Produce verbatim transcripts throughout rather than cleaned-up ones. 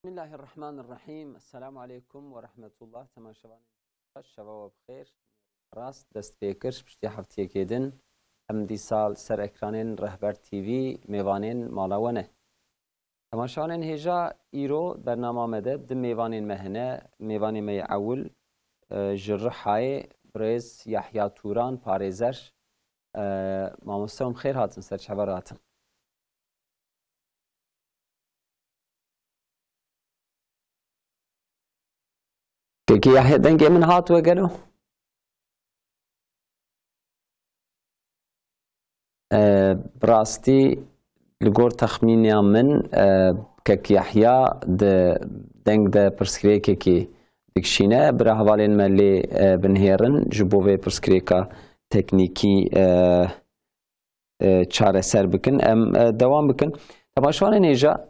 Bismillahirrahmanirrahîm. Esselamu aleykum ve rahmetullah. Temaşevanên şeva we bi xêr. Rast dest pê kir, piştî heftiyekê din em dîsa li ser ekranên Rehber T V mêvanên mala we ne. Temaşevanên hêja, îro bernama me de du mêvanên me hene. Mêvanê me yê ewil, e, ji Rihayê birêz Yahya Turan, parêzer. E, mamoste, em xêr hatin, ser çava rahatin. Kekê Yahya, dengê min hat we gelo? E, bi rastî li gor texmîniya min, e, kek Yahya di deng de pirsgirêkekê dikişîne. Bira hevalên me lê, e, binihêrin ji bo vê pirsgirêka teknîkî, e, e, çareser bikin. Em, e, dewam bikin. Temaşevanên hêja,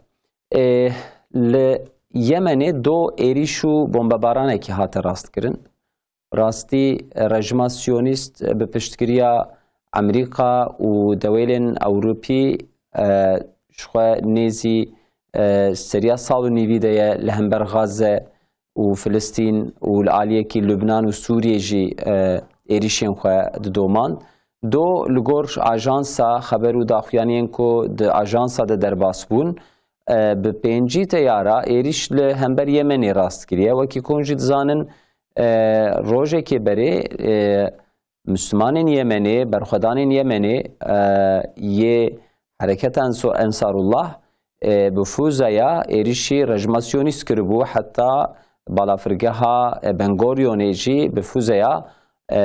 e, li Yemenê do êrîş û bombebaranekî hate rastkirin. Rastî, e, rejima siyonîst, e, bi piştgiriya Amerîka û dewêlên Ewropî, e, ji xwe nêzî, e, seriya sal û nîvî de ye li hember Gaze û Filistîn û li aliyekî Lubnan û Sûriyê jî, e, êrîşên xwe didoman. Do li gor ajansa xeber û daxuyaniyên ku di ajansa de derbas bûn, e, bi pêncî teyara êrîş li hember Yemenê rast kiriye. Wekî ku hûn jî dizanin, e, rojekê berê, e, Mislimanên Yemenê, berxwedanên Yemenê, e, yê Hereketa Enso-, Ensarullah, e, bi fûzeya êrîşî rejima siyonîst kiribû, heta balafirgeha, e, Ben Gurionê jî bi fûzeya, e,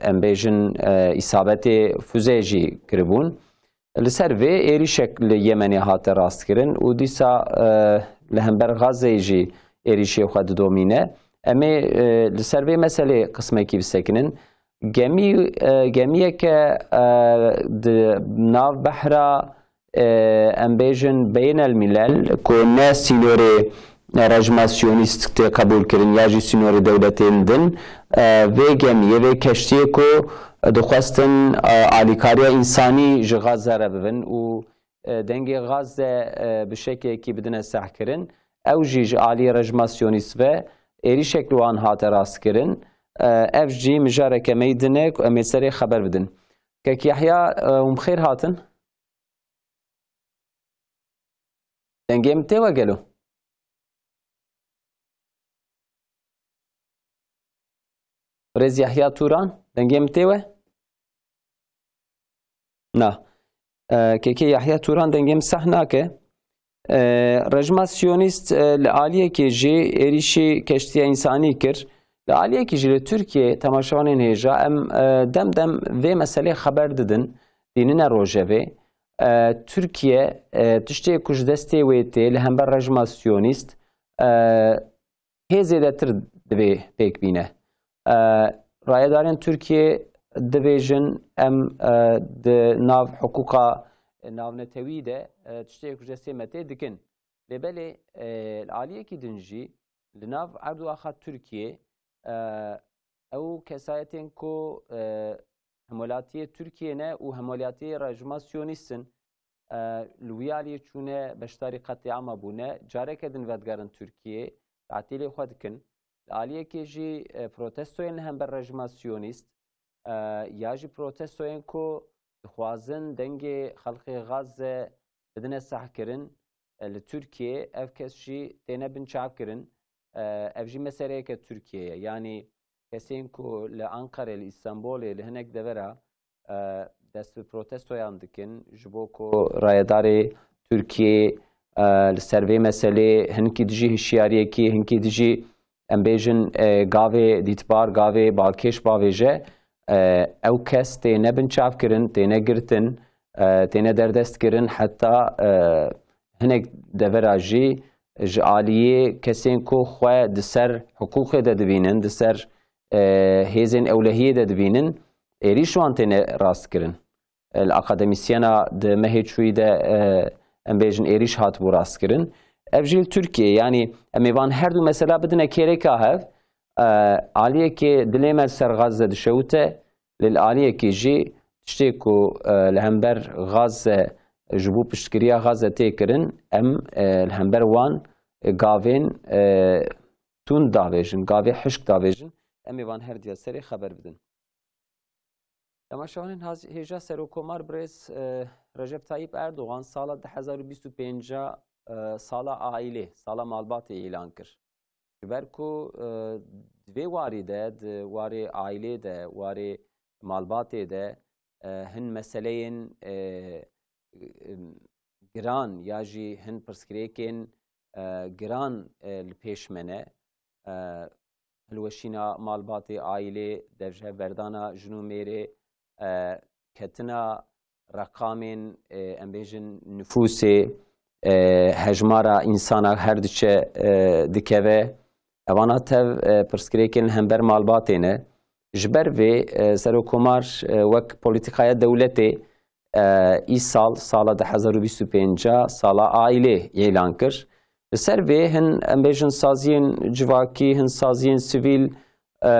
em bêjin, e, îsabetê fûzeyê jî kiribûn. Li ser vê êrîşek li Yemenê hate rastkirin û dîsa, e, li hember Gazeyê jî êrîşê xwe didomîne. Em ê, e, li ser vê meselê qismekî bisekinin. Gemî, e, gemiyeke, e, di nav behra, e, em bêjin beynelmîlel, ku ne sînorê rejima siyonîst tê qebûl kirin ya jî sînorê dewletên din, e, vê gemiyê, vê keştiyê ku dixwestin, e, alîkariya însanî ji Gaze re bibin û, e, dengê Gaze, e, bi şeklekî bidine sehkirin. Ew jî ji alî rejima siyonîst ve êrîşek li wan hate rastkirin. E, ev jî mijareke me yî din e ku em ê serê xeber bidin. Kek Yahya, e, hûn bi xêr hatin. Dengê min tê we gelo? Birêz Yahya Turan, dengê min tê we? Na. E, kekê Yahya Turan dengê min seh nake. E, rejima siyonîst, e, li aliyekê jî êrîşî keştiya însanî kir. Li aliyekî jî li Tirkiyê, temaşevanên hêja, em, e, dem dem vê meselê xeber didin, dînine rojevê. E, Tirkiye, e, tiştê ku ji destê wê tê li hember rejima siyonîst, e, hê zêdetir divê pêk bîne. E, rayedarên Tirkiyê dibêjin, em, e, di nav hiqûqa navnetewî de, e, tiştê ku ji destê me tê dikin. Lê belê, e, li aliyekî din jî li nav erd û axa Tirkiyê, e, ew kesayetên ku, e, hemwelatiyê Tirkiyê ne û hemwelatiyê rejima siyonîst in, e, li wî aliyê çûne beşdarî qetlîama bûne, careke din vedigerin Tirkiyê, tatîlê xwe dikin. Li aliyekê jî, e, protestoyên li hember rejima siyonîst, e, ya jî protestoyên ku dixwazin dengê xelkê Gaze bidine sehkirin, e, li Tirkiyê, ev kes jî têne binçavkirin. E, ev jî meseleyeke Tirkiyê ye. Yanî kesên ku li Anqerê, li Îstanbulê, li hinek devera, e, dest bi protestoyan dikin, ji bo ku rayedarê Tirkiyê, e, li ser vê meselê hinkî dijî hişyariyekî, hinkî dijî, em bêjin, e, gavê dîtbar, gavê balkêş bavêje, e, ew kes têne binçavkirin, têne girtin, e, têne derdest kirin, heta, e, hinek devera jî ji aliyê kesên ku xwe di ser hiqûqê de dibînin, di ser, e, hêzên ewlehiyê de dibînin, êrîş wan têne rastkirin. E, li akademîsyena di mehê çûyî de, e, em bêjin êrîş hatibû rastkirin. Ev jî li Tirkiyê, yanî em ê van her du mesela bidine kêreka hev, e, aliyekê dilê me li ser Gaze dişewite, lê li aliyekê jî tiştê ku, e, li hember Gaze, ji bo piştgiriya Gaze tê kirin, em, e, li hember wan gavên e, tund davêjin, gavê hişk davêjin. Em ê van her diya serê xeber bidin. Temaşevanên haz- hêja Serokkomar birêz e, Recep Tayyip Erdogan sala du hezar û bîst û pênc e, sala aîlê, sala malbatê îlan kir. Ji ber ku e, di vê warî de, di warê aîlê de, warê malbatê de e, hin meseleyên e, e, giran ya jî hin pirsgirêkên e, giran e, li pêş me ne. E, hilweşîna malbatê, aîlê, devjihevberdana jin û mêrê, e, ketina reqamên, e, em bêjin nifûsê, e, hejmara însana her diçe, e, dikeve. Evana tev, e, pirsgirêkên li hember malbatê ne. Ji ber vê, e, Serokkomar, e, wek polîtîkaya dewletê, e, îsal, sala du hezar û bîst û pênc, sala aîlê îlan kir. Li ser vê hin, em bêjin, saziyên civakî, hin saziyên sivîl, e,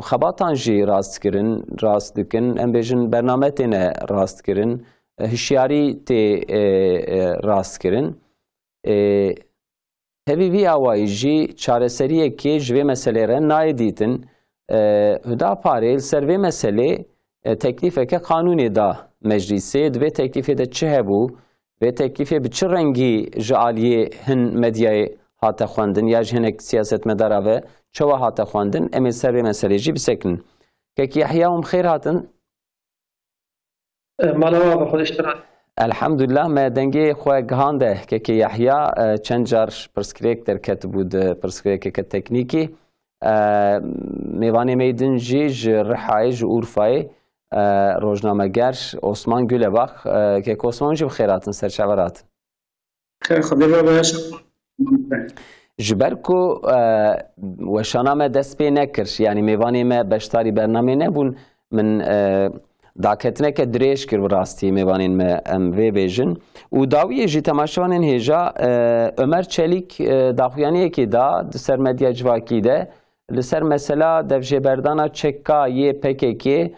xebatan jî rast kirin, rast dikin. Em bêjin, bername têne rast kirin, e, hişyarî tê, e, e, rast kirin. E, Tevî vî awayî jî çareseriyekê ji vê meselê re nayê dîtin. E, Huda Parê li ser vê meselê, e, teklîfeke qanûnê da meclîsê. Di vê teklîfê de çi hebû? Vê teklîfê bi çi rengî ji aliyê hin medyayê hate xwendin ya ji hinek siyasetmedara ve çawa hate xwendin? Em ê ser vê meselê jî bisekinin. Kek Yehya, hûn bi xêr hatin. E, mala we be, Xwedê ji te razî. Elhamdulillah, me dengê xwe gihande. Kekê Yehya, e, çend car pirsgirêk derketibû di pirsgirêkeke teknîkî. E, mêvanê me yê din jî ji Rihayê, ji Urfayê, e, rojnameger Osman Gulebax. E, kek Osman jî bi xêr hatin, ser çavan hatin. Xêr, Xwedê be, be, şer. Ji ber ku, e, weşana me dest pê nekir, yanî mêvanê me beşdarî bernamê nebûn, min, e, daketineke dirêj kir bi rastî mêvanên me, em vê bêjin. Û dawiyê jî temaşevanên hêja, e, Ömer Çelîk, e, daxuyaniyekê da di ser medya civakî de, li ser mesela devjêberdana çeka yê P K K, e,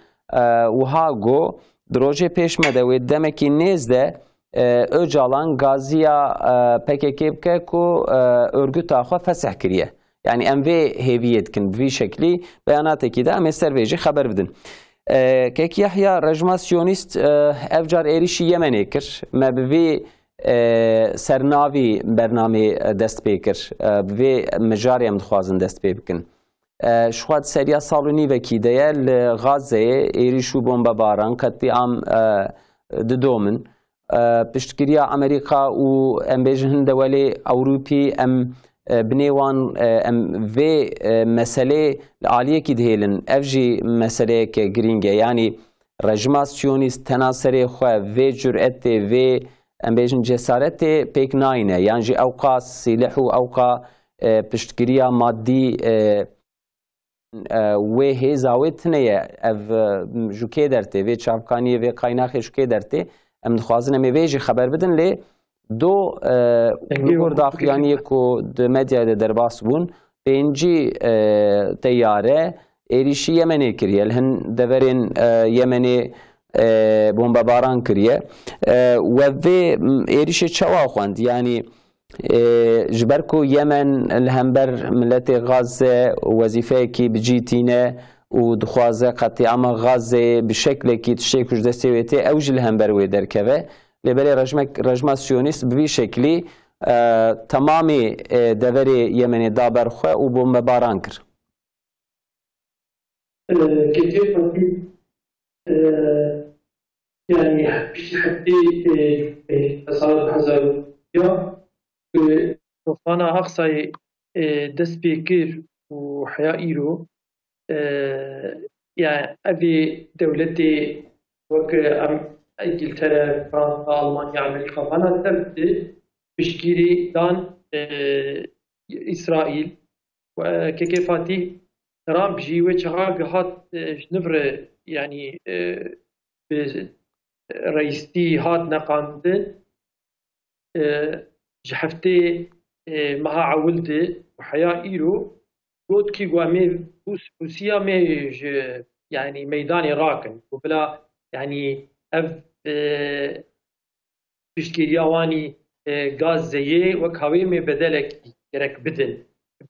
wiha got, di rojê pêş me de wê demekî nêz de, e, Ocalan gaziya, e, P K K bike ku, e, örgüta xwe fesih kiriye. Yanî em vê hêviyê dikin, bi vî şeklî beyanatekî de em ê ser vê jî xeber bidin. E, Kek Yehya, rejima siyonîst, e, ev car êrîşî Yemenê kir. Me bi vî, e, sernavî bernamê, e, dest pê kir. E, bi vê mijarê em dixwazin dest pê bikin. E, ji xwe di seriya sal û nîvekî de ye, li Gazeyê êrîş û bombebaran, qetlîam, e, didomin. E, piştgiriya Amerîka û, em bêjin, hin dewelê Ewropî, em, e, binê wan, e, em vê, e, meselê li aliyekî dihêlin. Ev jî meseleyeke girîng e. Yanî rejima siyonîst tena serê xwe vê curetê, vê, em bêjin, cesaretê pêk nayîne. Yan jî ewqas sîlih û ewqa, e, piştgiriya madî, e, e, wê hêza wê tune ye. Ev, e, ji kê dertê, vê çavkaniyê, vê qaynaxê ji kê dertê? Em dixwazin em ê vê jî xeber bidin, lê do, e, li gor daxuyaniyê ku di medyayê de derbas bûn, pêncî, e, teyare êrîşî Yemenê kiriye. Li hin deverên, e, Yemenê, e, bombebaran kiriye. E, we vê, m, êrîşê çawa xwend? Yanî, e, ji ber ku Yemen li hember miletê Gazze wezîfeyekî bi cî tîne û dixwaze qetlîama Gazze bi şeklekî tiştê ku ji destê wê tê, ew jî li hember wê derkeve. Lê belê rejmek-, rejma siyonîst bi vî şeklî, e, temamê, e, deverê Yemenê da ber xwe û bombebaran kir. E, Kekê Fatî, e, yanî piştî heftê, e, e, sala du hezar û ya, e, Tofana Aksayê, e, dest pê kir û heya îro, e, ya evê dewletê wek em, Îngiltere, Fransa, Almanya, Amerîka vana tev di piştgirî dan, e, Îsraîl. Kekê Fatîh Trump jî wê çaxa gihat, e, ji niv re, yanî, e, bi reîstî hat neqandin. E, ji heftê, e, meha ewil de û heya îro got kî, got, em ê Rûs-, Rûsiya me ji, yanî, meydanê rakin. Û bila, yanî, ev, e, piştgiriya wanî, e, Gazeyê wek hawê me bedelekî gerek bidin.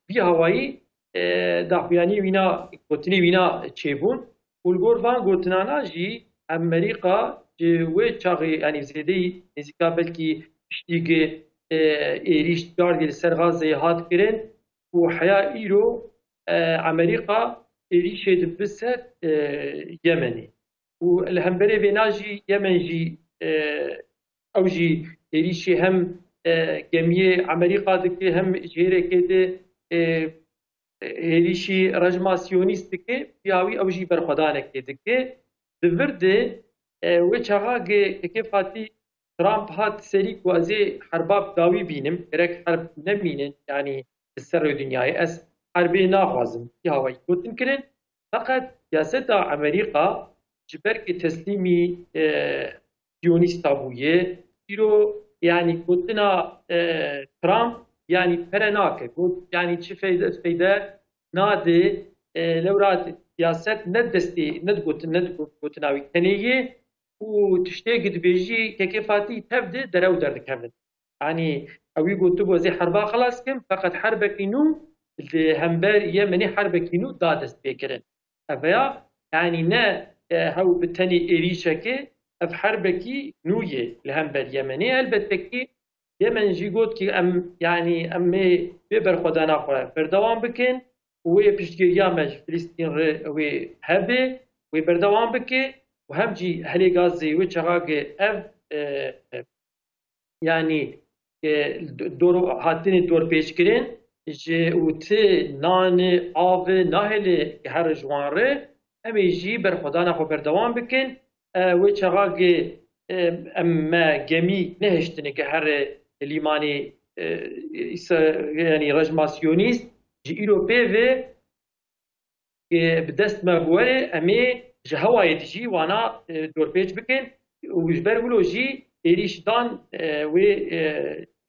Bi hawayî, e, daxuyanî wîna, gotinê wîna çêbûn û li gor van gotinana jî Amerîka ji wê çaxê, yanî zêdeyî nêzîka belkî piştî gi, e, êrîş cardî li ser Gazeyê hat kirin û heya îro, e, Amerîka êrîşê dibe ser, e, Yemenê. Û li hemberê vêna jî Yemen jî, e, ew jî êrîşê hem, e, gemiyê Amerîka dike, hem ji hêrekê de, e, êrîşî rejma siyonîst dike, piya wî ew jî berxwedanekê dike. Di vir de, e, wê çaxa ge kekê Fatî Trump hat serî ku ez ê herba bi dawî bînim, gerek herb nemînin, yanî li ser rê dinyayê ez herbê naxwazim, wî hawayî gotin kirin. Feqet siyaseta Amerîka ji ber ku teslîmî, e, siyonîsta bûye, îro, yanî gotina, e, Trump, yanî pere nake. Got, yanî çi feyde, feyde nade, e, lewra siyaset ne destê, ne digotin, ne digotina wî tenê ye û tiştê ku dibêjî kekê Fatî tev de derew derdikevin. Yanî ew wî gotibû, ez ê herba xelas kim, feqet herbekî nû li hember Yemenê herbekî nû da destpêkirin. Ev ya, yanî ne, e, hew bi tenê êrîşekê, ev herbekî nû ye li hember Yemenê. Elbette kî Yemen jî got kî em, yanî em ê vê berxwedana xwe berdewam bikin û wê piştgiriya me ji Filistîn re wê hebe, wê berdewam bike û hem jî Herê Gazê wê çaxa ge ev, e, e, yanî, e, dor, hatine dorpêçkirin ji û ti nane, ave nahêle here ji wan re, em ê jî berxwedana xwe berdewam bikin. E, wê çaxa ge, e, em me gemî nehiştine ke here lîmanê, e, îse-, yanî rejma siyonîst ji îro pê ve ke bi dest me biwere, em ê ji hewayê de jî wana, e, dorpêç bikin û ji ber wilo jî êrîş dan, e, wê, e,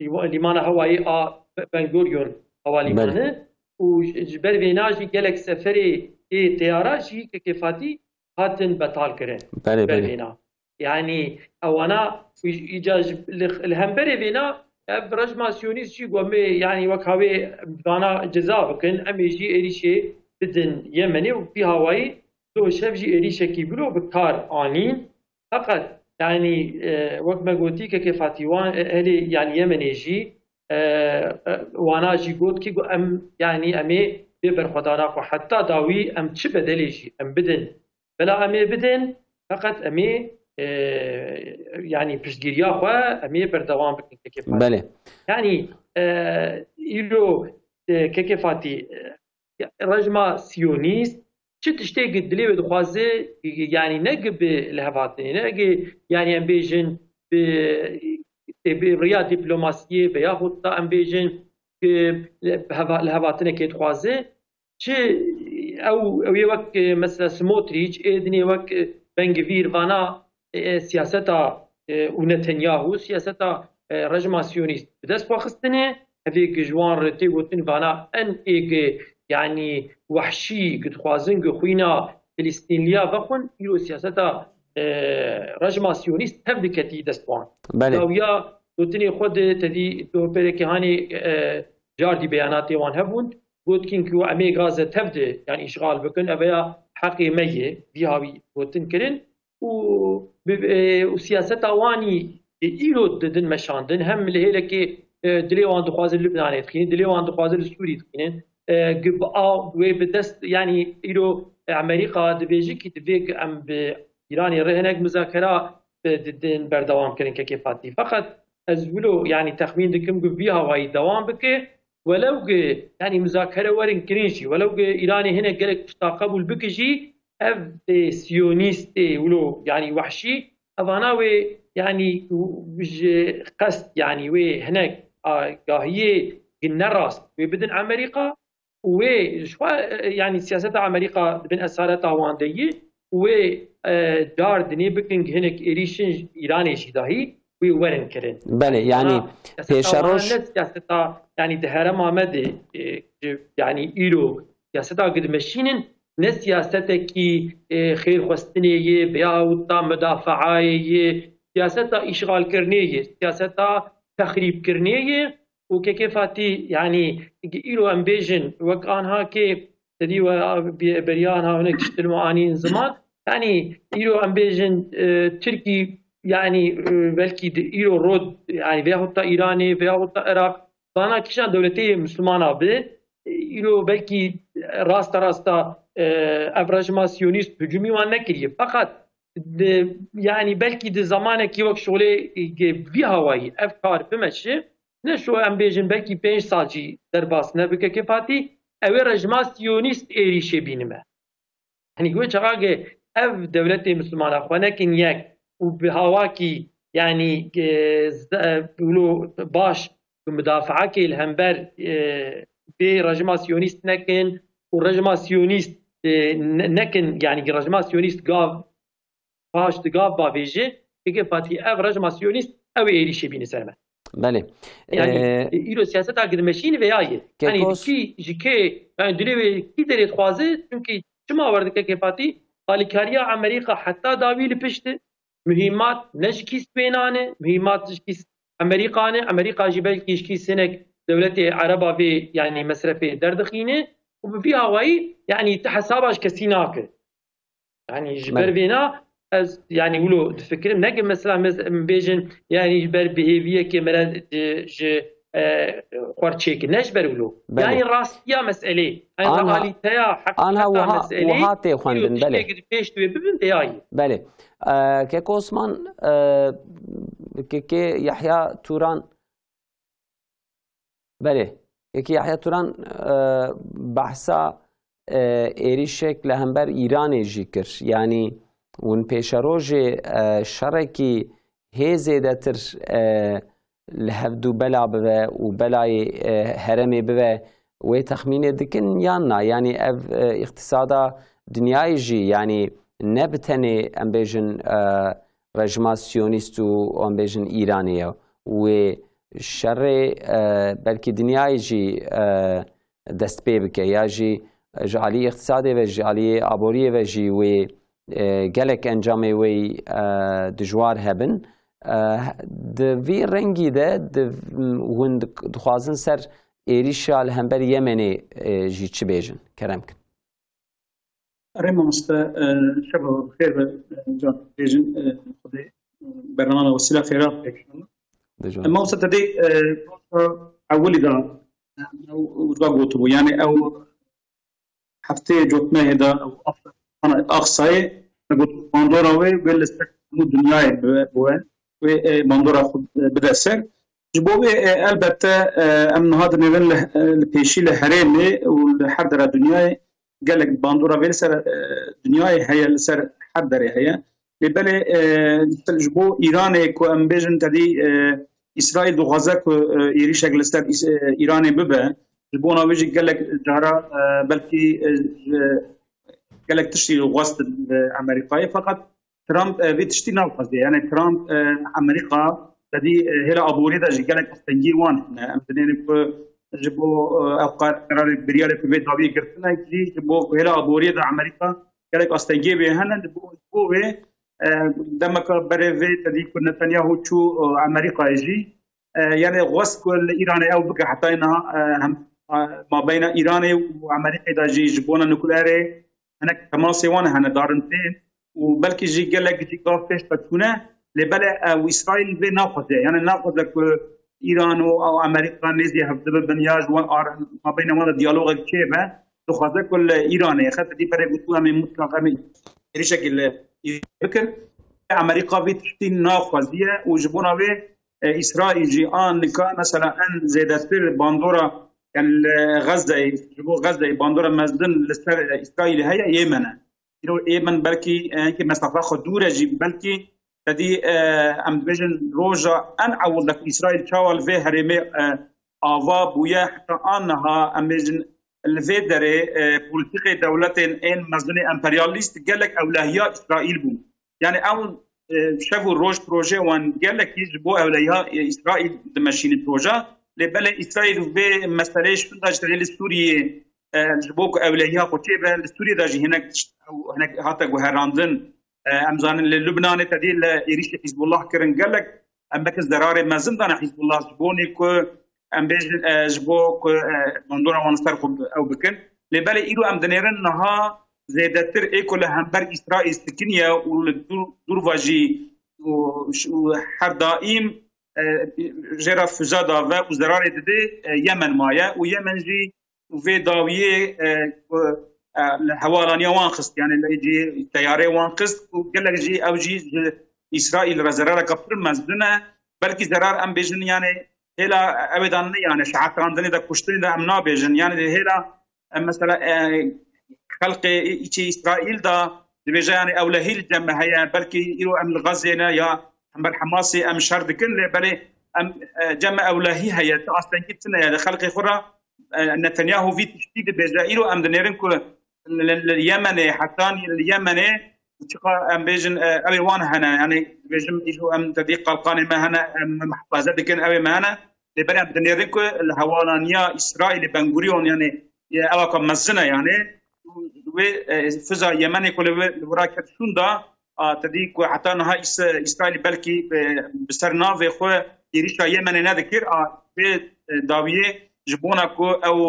lîwa-, lîmana hewayê a Be-, Ben Gurion hewalîmanê. Belê. Û ji, ji ber vêna jî gelek seferê ê teyara jî kekê Fatî hatin betal kirin. Belê, belê. Ji ber vêna. Yanî ewana î-, îca ji, li, li hemberê vêna ev rejma siyonîst jî gomê, yanî wek hawê vana ceza bikin, em ê jî êrîşê bidin Yemenê û vî hawayî do şev jî êrîşekî bilo bi kar anîn. Feqet, yanî, e, wek me gotî, kekê Fatî wan, e, herê, yanî Yemenê jî, e, e, wana jî got kî, got, em, yanî em ê bê berxwedana xwe heta dawî em çi bedelê jî em bidin. Bela em ê bidin, feqet em ê, e, yanî piştgiriya xwe em ê berdewam bikin kekê Fatî. Belê. Yanî, e, îro, e, kekê Fatî, e, rejma siyonîst çi tiştê ki dilê wê dixwaze, yanî ne ki bi lihevhatinê, ne ki, yanî em bêjin bi, bi riya diplomasiyê veya hûtta em bêjin ki bi heva-, lihevhatinekê dixwaze, çi ew, ew ê wek, e, mesela Smotrîç, ê dinê wek, e, Ben Gvîr, vana, e, siyaseta, e, û Netanyahu, siyaseta, e, rejma siyonîst bi dest xwe xistine, ev ê ki ji wan re tê gotin vana en ê ki, yanî wehşî, ki dixwazin ki xwîna Filistînliya vexwin, îro siyaseta, e, rejma siyonîst tev diketî dest wan. Belê. Dawiya gotinê xwe de tevî dohpereke hanê, e, cardî beyanatê wan hebûn. Gotkin ku em ê Gaze tev de, yanî îşxal bikin, ev ya heqê me ye, vî hawî gotin kirin. Û bi, e, û siyaseta wanî, e, îro didin meşandin, hem li hêlekê, e, dilê wan dixwaze Lubnanê dixînin, dilê wan dixwaze li Sûrî dixînin. E, gi-, bi a, wê bi dest, yanî îro, e, Amerîka dibêje ki divê ki em bi Îranê re hinek muzakera, e, didin berdewam kirin kekê Fatî. Feqet ez wilo, yanî texmîn dikim ku vî hawayî dewam bike, welew ki, yanî muzakere werin kirin jî, welew ki Îranê hinek gelek tişta qebûl bike jî, ev, e, siyonîstê wilo, yanî wehşî, evana wê, yanî ji qest, yanî wê hinek agahiyê ki nerast wê bidin Amerîka, û wê ji xwe, e, yanî siyaseta Amerîka di bin esareta wan de yî û wê, e, car dinê bikin hinek êrîşin Îranê jî dahî wê werin kirin. Belê, yanî pêşeroş ne siyaseta, yanî di herema me de, e, yanî îro siyaseta ku dimeşînin ne siyasetekî, e, xêrxwestinê ye veya wita mudafaayê ye, siyaseta îşxalkirinê ye, siyaseta texrîbkirinê ye. û K K Fatî, yanî îro em bêjin wek anha kê tedî we beriya anha hinek kiştin û anîn ziman, yanî îro em bêjin, e, Tirkî, yanî, e, belkî di îro rod, yanî veyahut da Îranê veyahut da Iraq, bana kîjan dewletê Müslümana bi, îro belkî rasta rasta, e, ev rejima Siyonîst hücumî wan nekiriye. Fakat di, yanî belkî di zamanekî wek şolê, e, vî hawayî ev kar bimeşi, ne şo em bêjin belkî pênc sal jî derbas nebike K K Fatî, ew ê rejima Siyonîst êrîşê bînime. Yanî wê çaxakê ev dewletê Müslümana xwe nekin yek û bi hawakî, yanî, e, ze-, e, wilo baş bi mudafaakê li hember, e, vê rejima Siyonîst nekin û rejima Siyonîst, e, ne-, nekin, yanî rejima Siyonîst gav paş di gav bavêje, K K Fatî ev rejima Siyonîst ew ê êrîşê bîne ser me. Belê. Yanî, Ee, e, îro siyaseta girmeşîn veya ye. Yanî Kekos- kî ji kê, yanî dilê wê kî derê dixwaze, çunkî çima werdike K K Fatî, alîkariya Amerîka heta dawî li pişt e, muhîmat ne ji kîs wênan e, muhîmat ji kîs Amerîka ne, Amerîka jî belkî ji kîs hinek dewletê Ereba vê, yanî mesrefê derdixîne û bi vî hawayî, yanî ti hesaba ji kesî nake. Yanî ji ber Belê. vêna ez, yanî wilo difikirim, ne ki mesela mes-, em bêjin, yanî ji ber bihêviyekê me re, e, ji, e, xwe çêkir. Ne ji ber wilo. Belê. Yanî rastiya meselê, yanî Anha, realîteya, anha heqîqeta wiha, meselê, wiha tê xwendin, îro belê. tiştê ki pêş wê bibin, vêya ye. Belê. E, Keko Osman, e, Keke Yahya Turan, Belê. Yekî Yahya Turan, e, behsa, e, êrîşek li hember Îranê jî kir. Yanî hûn pêşerojê, e, şerekî hê zêdetir, e, li hevdû bela bibe û belayê, e, herêmê bibe, wê texmînê dikin yan na? Yanî ev, e, îqtisada dinyayê jî, yanî ne bi tenê em bêjin, e, rejima Siyonîst û em bêjin Îranê ye. Wê şerê, e, belkî dinyayê jî, e, dest pê bike ya jî ji alî îqtisadê ve, ji alî aboriyê ve jî wê, e, gelek encamê wê, e, dijwar hebin. E, di vî rengî de di, hûn dik-, dixwazin ser êrîşa li hember Yemenê, e, jî çi bêjin? Kerem kin. Erê mamoste, e, şeva xêr be, e, can bêjin, e, Xwedê, e, bernama me wesîla xêra bike inşallah. Dejwan. E, mamoste te dê, e, ewilî da, e, ew, ew da gotibû. Yani ew hefteyê cotmehê da, ew Aqsayê, me got bandora wê, wê li ser hemû dinyayê bi, bi we, wê, e, bandora xwe bide ser. Ji bo wê, e, elbette, e, em niha dinêrin li, e, li pêşî li herêmê û li her dera dinyayê gelek bandora vê li ser, e, dinyayê heye, li ser her derê heye. Lê belê, e, ji bo Îranê ku em bêjin tedî, e, Îsraîl dixwaze ku, e, êrîşek li ser Îs-, e, Îranê bibe, ji bona wê jî gelek cara, e, belkî, e, ji, gelek tiştî xwest li Amerîkayê, feqet Trump, e, vê tiştî naxwaze. Yani Trump, e, Amerîka, tedî, e, hêla aboriyê de jî gelek astengî wan hene. Em dinêrin ku ji bo, e, ev qar-, qerarê biryarê ku vê dawiyê girtine jî, ji bo hêla aboriyê de Amerîka gelek astengiyê wê hene. Ji bo, ji bo wê, e, demeka berê vê tedî ku Netanyahu çû, e, Amerîkayê jî, e, yani xwest ku li Îranê ew bike hetayê niha, e, hem, e, mabeyna Îranê û Amerîkayê de jî ji bona nukleerê hinek temasê wan hene darin tên û belkî jî gelek jî gav pêş de çûne. Lê belê ew Îsraîl vê naxwaze. Yani naxwaze ku Îran û ew Amerîka nêzî hevdi bibin ya ji wan ar-, mabeyna wan de diyalogek çêbe. Dixwaze ku li Îranê xet dî berê gotû em ê mutlaq em ê êrişekî li Îranê bikin. Amerîka vî tiştî naxwaziye û ji bona vê, e, Îsraîl jî an nika mesela en zêdetir bandora, yani li Xezzeyê, ji bo Xezzeyê bandora mezin li ser, e, Îsraîlê heye, Yemen e. Îro Yemen belkî, e, hinkî mesafa xwe dûr e jî, belkî tedî, e, em dibêjin roja en ewil de ku Îsraîl çawa li vê herêmê, e, ava bûye, heta an niha em bêjin li vê derê, e, polîtîkê dewletên ên mezinê emperyalîst gelek ewlehiya Îsraîl bûn. Yani ew, e, şev û roj proje wan gelekî ji bo ewlehiya, e, Îsraîl dimeşînin proje. Lê belê Îsraîl vê meseleyê ji finda ji tedê li Sûriyê, e, ji bo ku ewlehiya xwe çêbe, li Sûriyê de jî hinek tişt, hinek hate guherandin. E, em zanin li Lubnanê tedî li êrîşê Hizbullah kirin gelek, em belkî zerarê mezin dane Hizbullah ji bo nê ku em bêjin, e, ji bo ku, e, bandora wan li ser xwe ew bikin. Lê belê îro em dinêrin niha zêdetir ê ku li hember Îsraîl sikiniye û li dûr, dûr ve jî û, û her daîm, e, jê re füze dave û zerarê dide, e, Yemen maye û Yemen jî û vê dawiyê, e, ku, e, li hewalaniya wan xist, yani li cihê teyarê wan xist û gelek jî ew jî ji Îsraîl re zerareke pir mezin e. Belkî zerar em bêjin, yani hêla ew ê de ne, yani şehetrandinê de, kuştinê de em nabêjin. Yani hêla, e, mesela, e, xelkê îçê Îsraîl de dibêje, yani ewlehî li cem me heye, belkî îro em li Gazê ne ya hember Hemasê em şer dikin, lê belê em, e, cem me ewlehî heye, ti astengî tune ye. Li xelkê xwe re, e, Netanyahu vî tiştî dibêje. Îro em dinêrin ku li, li Yemenê, hetanî li Yemenê çiqa em bêjin, e, ew ê wan hene. Yani dibêjim, îro em tedî qalqanê me hene, em mehfaze dikin, ew ê me hene. Lê belê em dinêrin ku li hewalaniya Îsraîlê, Ben Gurion, yani, e, ewaka mezin e, yani, wê, e, fiza Yemenê ku li wê, li wira ket şûnda, a, te dî ku heta niha Îs-, Îsraîlê belkî, e, bi ser navê xwe êrîşa Yemenê nedikir, a, vê, e, dawiyê ji bona ku ew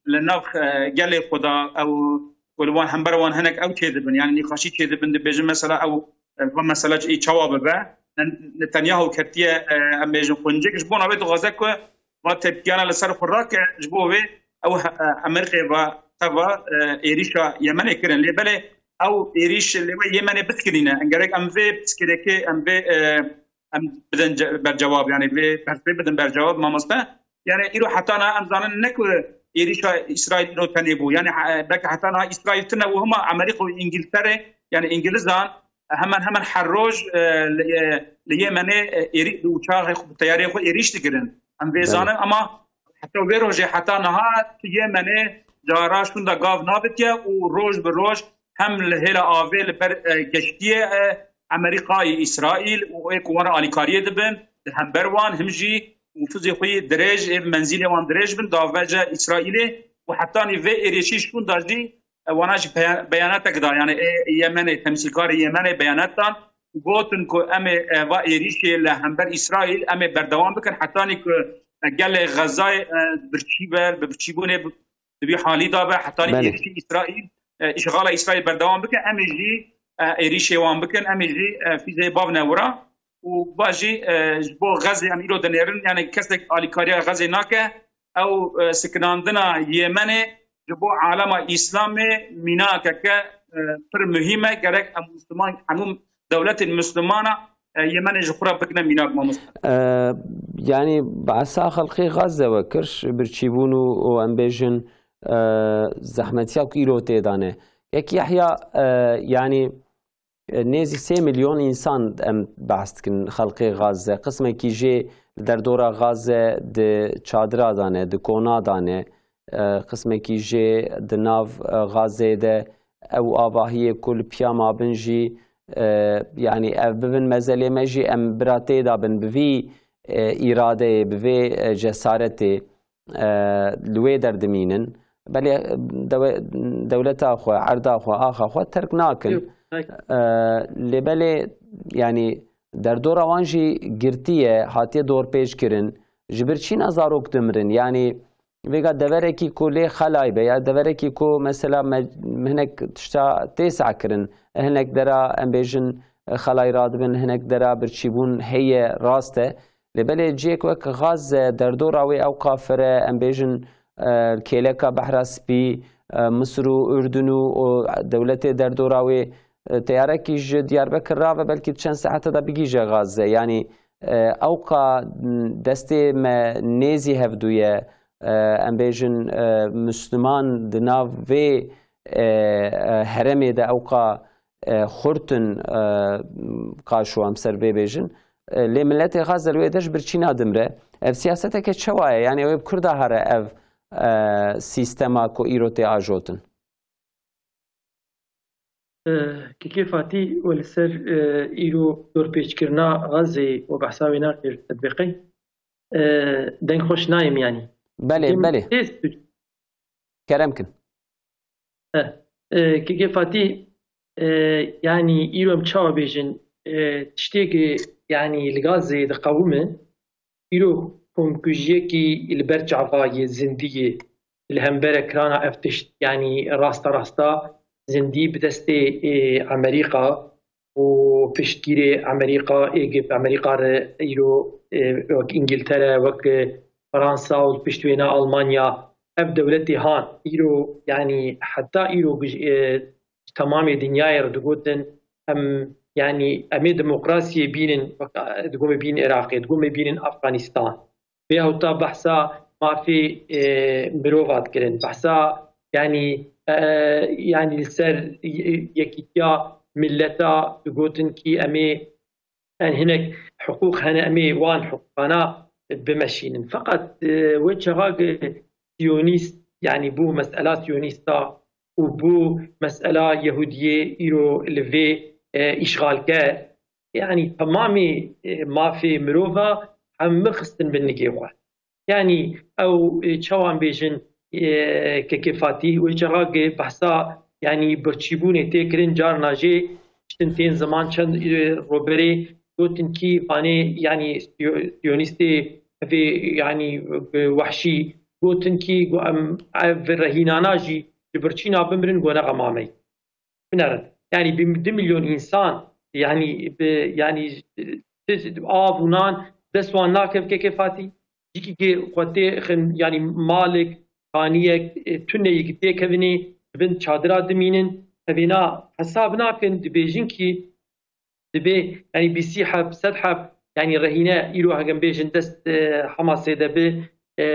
li nav, e, gelê xwe de ew ku li wan hember wan hinek ew çêdibin, yani nîqaşî çêdibin, dibêjin mesela ew, e, va mesela ê çawa bibe. Ne-, Netanyahu ketiye, e, em bêjin quncik, ji bona wê dixwaze ku va tepkiyana li ser xwe rake, ji bo wê ew he-, e, Amerîkayê va teva, e, êrîşa Yemenê kirin. Lê belê ew êrîş lê wê Yemenê biskirîne. Gerek em vê piskirêkê, em vê, e, em bidin ce-, bercewab, yani vê persê bidin bercewab, mamoste. Yani îro heta niha em zanin ne ku êrîşa Îsraîl îro tenê bû. Yani, e, belke heta niha Îsraîl tune û hema Amerîka û Îngiltere, yani Îngilizan, hemen hemen her roj, e, li, e, li Yemenê, e, êrî-, uçaxê xwe, teyarê xwe êrîş dikirin. Em vê Belê. zanin, ama heta vê rojê, heta niha tu Yemenê cara şûnda gav nabitiye û roj bi roj hem li hêla avê li ber, e, geştiyê, e, Amerîkayê, Îsraîl û ê ku wan re alîkariyê dibin, li hember wan him jî û fizê xwe yê dirêj, ê menzîlê wan dirêj bin, davece Îsraîlê û hetanî vê êrîşî şûnda jî e, wana jî beya-, beyanatek da, yani ê Yemenê, temsîlkarê Yemenê beyanat dan, gotin ku em ê, e, va êrîşê li hember Îsraîl em ê berdewam bikin, hetanî ku, e, gelê Xezayê, e, birçî be, bi birçîbûnê bi, bi vî halî de be, hetanî Belê. êrîşê Îsraîl, e, îşxala Îsraîl berdewam bike, em ê jî, e, êrîşê wan bikin, em ê jî, e, fîzeyê bavne wira. Û va jî, e, ji bo Xezê em îro dinêrin, yani kesek alîkariya Xezê nake, ew, e, sikinandina Yemenê ji bo alema Îslamê mînakeke, e, pir muhîm e. Gerek em Musliman, hemû dewletên Muslimana, e, Yemenê ji xwe re bikine mînak, mamoste. E, yani behsa xelkê Gaze we kir, birçîbûn û, û em bêjin, e, zehmetiya ku îro tê de ne. Kek Yehya, e, yani, e, nêzî sê milyon însan em behs dikin xelkê Gaze. Qismekî jê li derdora Gaze di çadira de ne, di kona de ne. E, qismekî jê di nav, e, Gazeyê de ew avahiyê ku li piya mabin jî, e, yanî ev bibin mezelê me jî em bira tê de bin bi vî, e, îradeyê, bi vê, e, cesaretê, e, li wê derdimînin. Belê, e, dewe-, dewleta xwe, erda xwe, axa xwe terk nakin. Yok, hayır. E, lê belê, yanî derdora wan jî girtî ye, hatiye dorpêç kirin. Ji ber çîna zarok dimirin. Yanî vêga deverekî ku lê xelay be, ya deverekî ku mesela me, hinek tişta tê sehkirin, hinek dera em bêjin xelay radibin, hinek dera birçîbûn heye, rast e. Lê belê cihêk wek Gaze, derdora wê ew qafir e, em bêjin, e, kêleka Behra Spî, e, Misir û Urdun û, û dewletê derdora wê, e, teyarekî ji Diyarbekir rave belkî çend saete de bigihîje Gaze. Yanî, e, ewqa destê me nêzî hevdû ye, e, em bêjin, e, Misliman di nav vê, e, e, heremê de ewqa, e, xurt in, e, qaşo em ser vê bêjin. E, lê miletê Gaze li wê de ji birçîna dimre. Ev siyaseteke çawa ye? Yanî ew ê bi kur de here ev, e, sîstema ku îro tê ajotin? E, Kekê Fatî, we li ser, e, îro dorpêçkirina Gazeyê we behsa wê nakir, te dibê qey? E, deng xweş nayê miyanî. Belê, Kekê belê. Tê Kerem kin. E, e, Kekê Fatî, e, yanî îro em çawa bêjin, e, tiştê ku, yanî li Gazeyê diqewime, îro komkujiyekî li ber çava yê zindî yê li hember ekrana ev tişt, yanî rasta rasta zindî bi destê, ê, Amerîka û piştgirê Amerîka, ê gi bi Amerîka re îro, ê, wek Îngiltere, wek Fransa û pişt wêna Almanya, ev dewletê han îro, yanî heta îro guj-, ê, ji temamê dinyayê re digotin, em, yanî em ê demokrasiyê bînin, wek, e, digomê bînin Iraqê, digomê bînin Afganistan. Vêya heta behsa mafê, e, mirova dikirin. Behsa, yanî, e, yanî li ser, e, yekîtiya milleta digotin kî em ê, en hinek hiqûq hene, em ê wan hiqûqana bimeşînin. Feqet, e, wê çaxa ki siyonîst, yanî bû mesela siyonîsta û bû mesela Yehudiyê îro li vê, e, îşxalker, yanî temamê, e, mafê mirova hemû xistin bin nigê xwe. Yanî ew, e, çawan bêjin, e, kekê Fatî, wê çaxa ki behsa, yanî birçîbûnê tê kirin, carna jê tiştin tên ziman, çend, e, roberê gotin kî vanê, yanî siyo-, siyonîstê evê, yanî, e, wehşî gotin kî gu-, em, ev rehînana jî ji birçîna bimirin, gu nexe mamey. Binerin. Yanî bi du milyon însan, yanî bi, yanî, e, av û nan dest wan nakev kekê Fatî. Cîkî ki xwe tê xin, yanî malik, xaniyek, e, tuneyek têkevinê, di bin çadira dimînin. Evêna hesab nakin, dibêjin kî dibê, yanî bîsî heb, sed heb, yanî rehîne îro hegem bêjin dest, e, Hamasê de bi, e,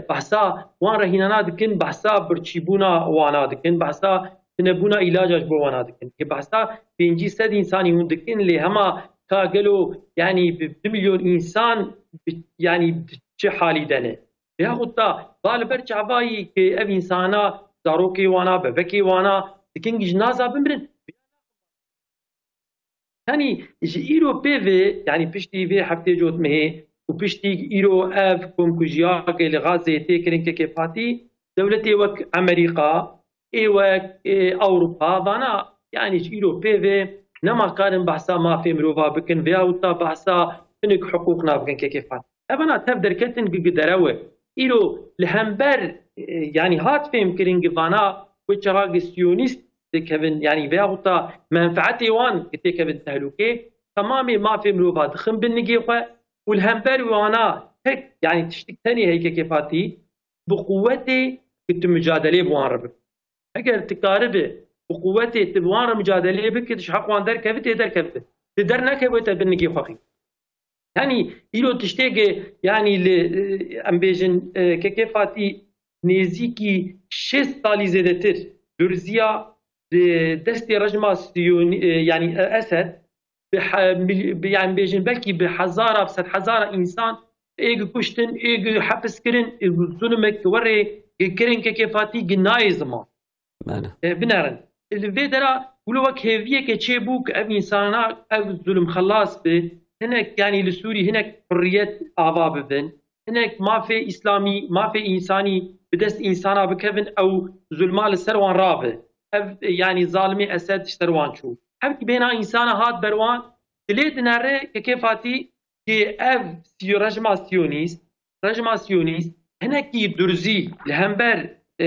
behsa wan rehînana dikin, behsa birçîbûna wana dikin, behsa tunebûna îlaca ji bo wana dikin. Ki behsa pêncî sed însanî hûn dikin, lê hema ka gelo, yanî bi du milyon însan, bi, yanî di çi halî de ne? Veyahut da ba li ber çavayî ki ev însana, zarokê wana, bebekê wana, dikin ji naza bimirin. Yanî ji îro pê ve, yanî piştî vê heftê cotmehê û piştî îro ev komkujiyakê li Gazê tê kirin kekê Fatî, dewletê wek Amerîka, ê wek, ê, Ewropa, vana, yanî ji îro pê ve nema karin behsa mafê mirova bikin, veyahut da behsa hinek hiqûq nabikin kekê Fatî. Evana tev derketin gi, gi derew e. Îro li hember, e, yanî hat fêmkirin gi vana wê çaxa gi siyonîst dikevin, yanî veyahut da menfeetê wan gi têkevin tehlûkê, temamê mafê mirova dixin bin nigê xwe û li hember wana tek, yanî tiştik tenê heye kekê Fatî, bi quwetê gi tu mucadelê bi wan re bike. Eger tu karibe bi quwetê tu bi wan re mucadelê bike, tu ji heq wan derkevitê derkevite. Tu dernekeve te bin nigê xwe xî. Yanî îro tiştê ki, yanî li, e, em bêjin, e, kekê Fatî nêzîkî şêst salî zêdetir durziya, e, destê rejma Siyonî, e, yanî, e, Esed bi he-, mil-, bi, yanî bêjin belkî bi hezara, bi sed hezara însan ê gi kuştin, ê gi hepis kirin, ê zulmek werê gi kirin kekê Fatî gi nayê ziman. Bele. E, binerin. Li vê dera wilo wek hêviyeke çêbû ku ev însana, ev zulm xelas bi, hinek, yanî li Sûrî hinek hurriyet ava bibin, hinek mafê îslamî, mafê însanî bi dest însana bikevin, ew zulma li ser wan rabe. Ev, yanî zalimê Esed ji ser wan çû. Hevkî bêhna însana hat ber wan, dilê dinere kekê Fatî, ki ev siyo-, rejma siyonîst, rejma siyonîst hinekî durzî li hember, e,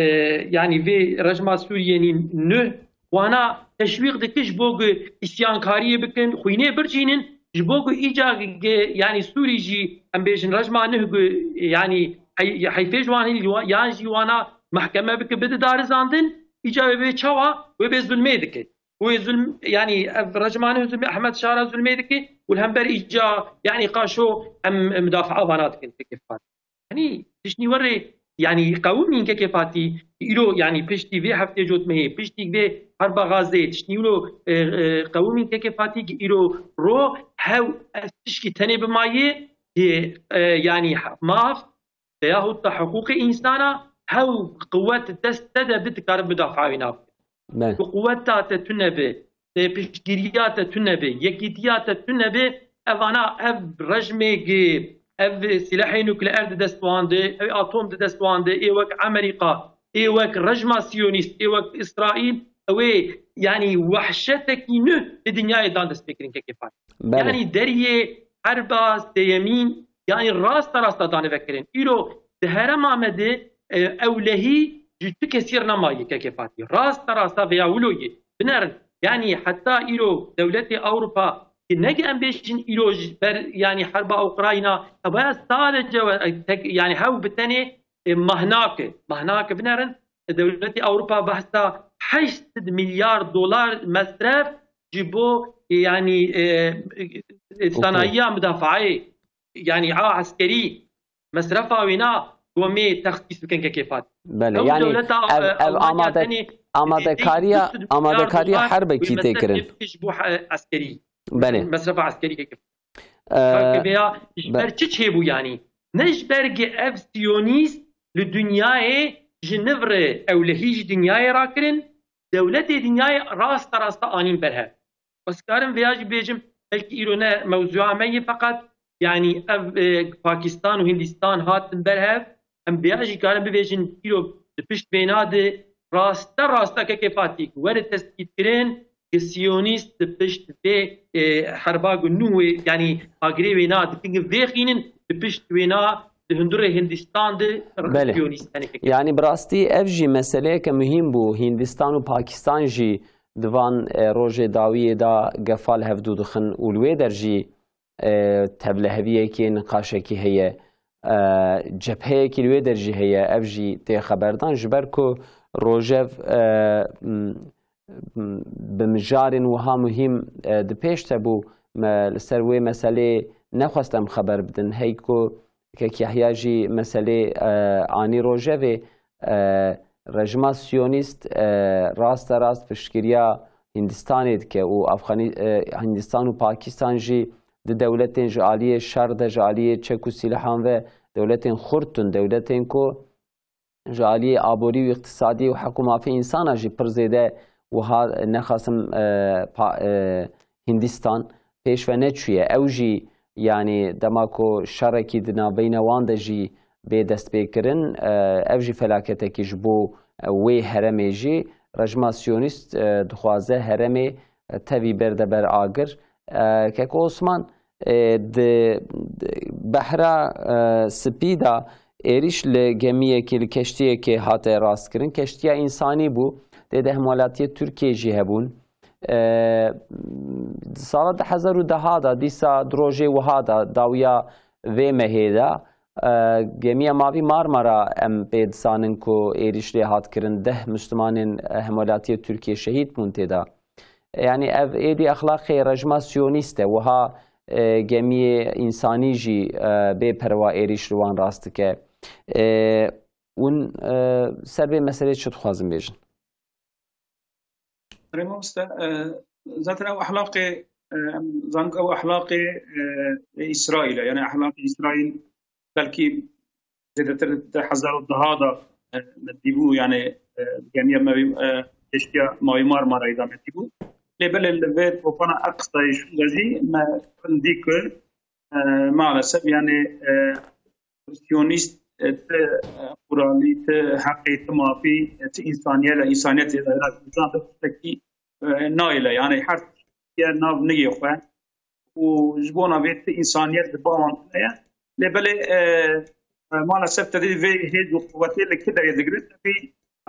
yanî vê rejma Sûriyê nî nuh wana teşwîq dike ji bo ku îsyankariyê bikin, xwînê birçînin, ji bo ku îca gi, yanî Sûrî jî em bêjin rejma nuh ku, yanî hey-, heyfê ji wan hîn yan jî wana mehkeme bike bide darizandin, îca wê bê çawa, wê bê zulmê dike. Wê zulm, yanî ev rejma nuh zulmê, Ehmed Şara zulmê dike û li hember îca, yanî qaşo em, em mudafaa vana dikin kekê Fatî. Yanî tiştî werê, yanî qewimîn kekê Fatî, îro, yanî piştî vê heftê cotmehê, piştî vê herba Gazeyê, tiştî îro, e, e, qewimîn kekê Fatî ki îro ro hew ev tişkî tenê bimayê, ki, e, yanî maf, veyahut da hiqûqê însana hew quwet dest te de bi dikare mudafaa wî nabike. Bele. Bi quweta te tune be, e, piştgiriya te tune be, yekîtiya te tune be, evana ev rejmê gi, ev silahê nukleer di dest wan de, ev atom di dest wan de, ê wek Amerîka, ê wek rejma siyonîst, ê wek Îsraîl, ew ê, yanî wehşetekî nû di dinyayê dan destpêkirin kekê Fatî. Bele. Yanî deriyê herba sêyemîn Yanî rasta rasta dane vekirin. Îro di herêma me de, e, ewlehî ji tu kesî re nemaye kekê Fatî. Rasta rasta veya wilo ye. Binerin. Yanî heta îro dewletê Ewropa ki ne em bêjin îro ji ber, yanî herba Ukrayna, ew ya sadece we, e, tek, yanî hew bi tenê, e, mahnake. Mahnake binerin. E, dewletê Ewropa behsa heşt sed milyar dolar mesref ji bo, e, yanî, e, e, sanayiya mudafaayê, yanî a eskerî mesrefa wêna gomê texsîs bikin kekê Fatî. Belê, Ew yanî dewleta, ev, e, ev Almanya amade-, tenê amadekariya, zêdeyî du sed milyar amadekariya dolar herbekî wê tê mesref kirin. Ji bo, e, eskerî. Belê. Mesrefa eskerî kekê Fatî. E, Xelkê veya ji be- ber çi çêbû yanî? Ne ji ber ki ev siyonîst li dinyayê ji niv re ewlehî ji dinyayê rakirin, dewletê dinyayê rasta rasta anîn berhev. Ez karim vêya jî bêjim, belkî îro ne mewzûya me ye, feqet yanî ev, e, Pakistan û Hindistan hatin berhev, em vêya jî karin bibêjin, îro di pişt vêna de raste rasta kekê Fatî were tespîtkirin, ki siyonîst di pişt vê, e, herba ku nû wê, yanî agirê wêna dikin ki vêxînin, di pişt wêna di hundirê Hindistan de Belê. siyonîst tenê kekê. Yanî bi rastî ev jî meseleyeke muhîm bû. Hindistan û Pakistan jî di van, e, rojê dawiyê de gefa li hevdû dixin û li wê der jî, e, tevliheviyekê, niqaşekî heye. E, cepheyekî li wê der jî heye, ev jî tê xeberdan. Ji ber ku rojev, e, m, m, bi mijarên wiha muhîm, e, di pêş de bû, me li ser wê meselê nexwest em xeber bidin. Hey ku Kek Yahya jî meselê, e, anî rojevê, e, rejima siyonîst, e, raste rast piştgiriya Hindistanê dike û Afxani-, e, Hindistan û Pakistan jî di dewletên ji aliyê şer de, ji aliyê çek û sîlehan ve dewletên xurt in, dewletên ku ji aliyê aborî û îqtisadî û heq û mafê însana jî pir zêde wiha nexasim, e, pa-, e, Hindistan pêş ve neçûye. Ew jî, yanî dema ku şerekî di navbeyna wan de jî bê destpêkirin, e, ev jî felaketekî ji bo, e, wê heremê jî. Rejima siyonîst, e, dixwaze heremê, e, tevî berde ber agir. E, Keko Osman, e, di, di Behra, e, Spî de êrîş li gemiyekê, li keştiyekê hate rastkirin. Keştiya însanî bû. Tê de hemwelatiyê Tirkiyê jî hebûn. E, di sala du hezar û deh de, dîsa di rojê wiha de, dawiya vê mehê de, e, gemiya Mavî Marmara em pê dizanin ku êrîş lê hat kirin. Deh Müslümanên, e, hemwelatiyê Tirkiyê şehîd bûn tê de. Yanî ev êdî exlaqê rejima siyonîst e. Wiha, e, gemiyê însanî jî, e, bê perwa êrîş li wan rast dike. E, hûn, e, ser vê meselê çi dixwazin bêjin? Erê mamoste, e, zaten ew exlaqê, e, em zanin ku ew exlaqê, e, Îsraîl e. Yanî exlaqê Îsraîl belkî zêdetir di hezar û deh de, e, me dîbû, yanî, e, gemiya me, e, keştiya Mavî Marmarayê de me dîbû. Lê belê li vê tofana Aqsayê şûnde jî me rindî kir, e, maalesef, yanî, e, siyonîst, e, ti, e, moralî, ti heqê, ti mafî, e, ti însaniyet, însaniyetê de, tiştekî, e, nayêle. Yanî her tiştekî ye nav nigê xwe. Û ji bona vê ti însaniyet di ba wan tune ye. Lê belê, e, e, maalesef te dî vê hêz û quwetê li kî derê digire, tevî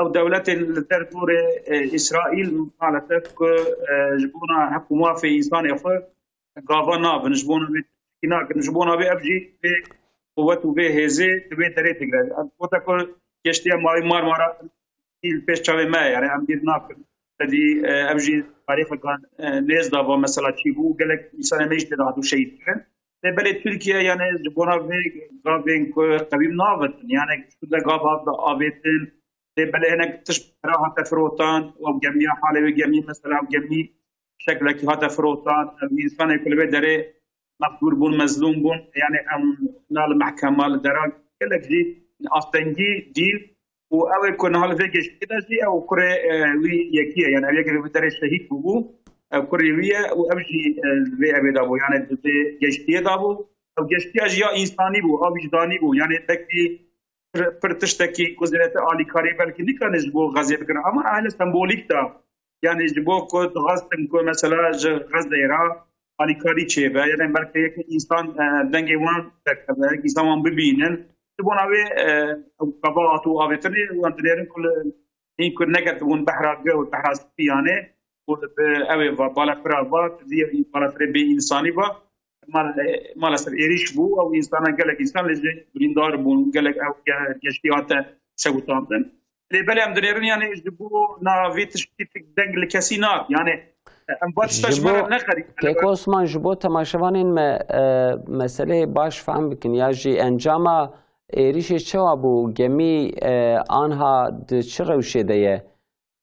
ew dewletên li derdorê, e, Îsraîl maalesef ku, e, ji bona heq û mafê însanê xwe gava nabin, ji bona vê tiştekî nakin, ji bona vê ev jî vê quwet û vê hêzê di vê derê digire. Ev quweta ku keştiya Mavî Marmara li pêş çavê me ye, yanî em bîr nakin. Te dî, e, ev jî tarîxeka, e, nêz da va mesela çi bû, gelek însanê me jî tê de hatibû şehîd kirin. Lê belê Tirkiye, yanî ji bona vê gavên ku qewîm navetin, yanî şûnde gav hat da avêtin, lê belê hinek tişt ra hate firotan, û gemiya halê wê gemî, mesela gemî şeklekî hate firotan, ev însanê ku li vê derê mexdûr bûn, mezlûm bûn, yanî em na li mehkema, li dera gelek jî astengî dîn û ew ê ku niha li vê geştiyê de jî ew kurê, e, wî yekî ye, yanî ew yek li vê derê şehîd bûbû, ew kurê wî ye û ew jî, e, li vê evê de bû, yanî di vê geştiyê de bû. Ew geştiya jî ya însanî bû, a wijdanî bû, yanî belkî pir, pir tiştekî ku zêdetir alîkarî belkî nikane ji bo Xezê bikin. Ama hele sembolîk de, yanî ji bo ku dixwestin ku mesela ji Xezê re alîkarî çêbe, yanî belkî yek însan, e, dengê wan derkeve, yek însan wan bibînin. Ji bona wê, e, ew qebaat û avêtinê wan dinêrin ku li hîn ku neketin behra gewr, behra spî yanê, û bi ew ê va, balefira va, vî balefirê bê însanî va, mal-, maalesef êrîş bû, ew însana gelek însan lê jî birîndar bûn, gelek ew ge-, geştî hate sewitandin. Lê belê em dinêrin, yanî ji bo navê tiştî deng li kesî nat. Yanî em va tişta ji me re neqerî. Kek Osman, ji bo temaşevanên me, e, meseleyê baş fehm bikin, ya jî encama êrîşê çawa bû, gemî, e, anha di çi rewşê de ye?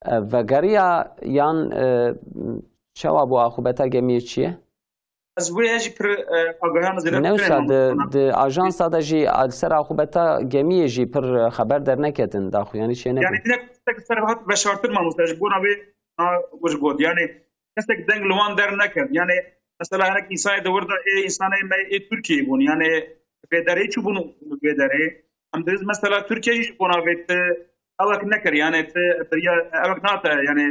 E, vegeriya yan, e, çawa bû, axûbeta gemiyê çi ye? Ez wê jî pir, e, agahiyana zêde Ne wisa, di, di ajansa de jî li ser axûbeta gemiyê jî pir, e, xeber derneketin, daxuyanî çênebû. Yanî direkt tiştek ser hat veşartin mamoste, ji bona wê na wê ji got. Yanî kesek deng li wan derneket. Yanî mesela hinek însanê di wir de ê însanê me ê Tirkiyeyê bûn. Yanî vê derê çi bûn vê derê. Em diriz mesela Tirkiye jî ji bona vê ti ewek nekir. Yanî ti biriya ewek nate. Yanî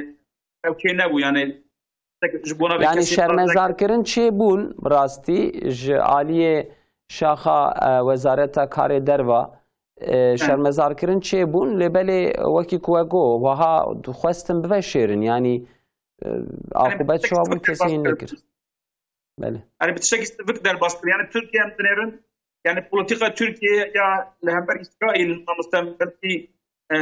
ew çê nebû. Yanî Ji bona vê Yanî kesê şermezarkirin çêbûn, bi rastî ji aliyê şaxa, e, Wezareta Karê Derva, e, şermezarkirin çêbûn, lê belê wekî ku we got, wiha dixwestin biveşêrin, yanî, e, aqûbet çawa bû, kesî hîn nekir. Belê. Yanî bi tiştekî sivik derbas kir. Yanî Tirkiye em dinêrin, yanî polîtîka Tirkiye ya li hember Îsraîl, mamoste, belkî, e,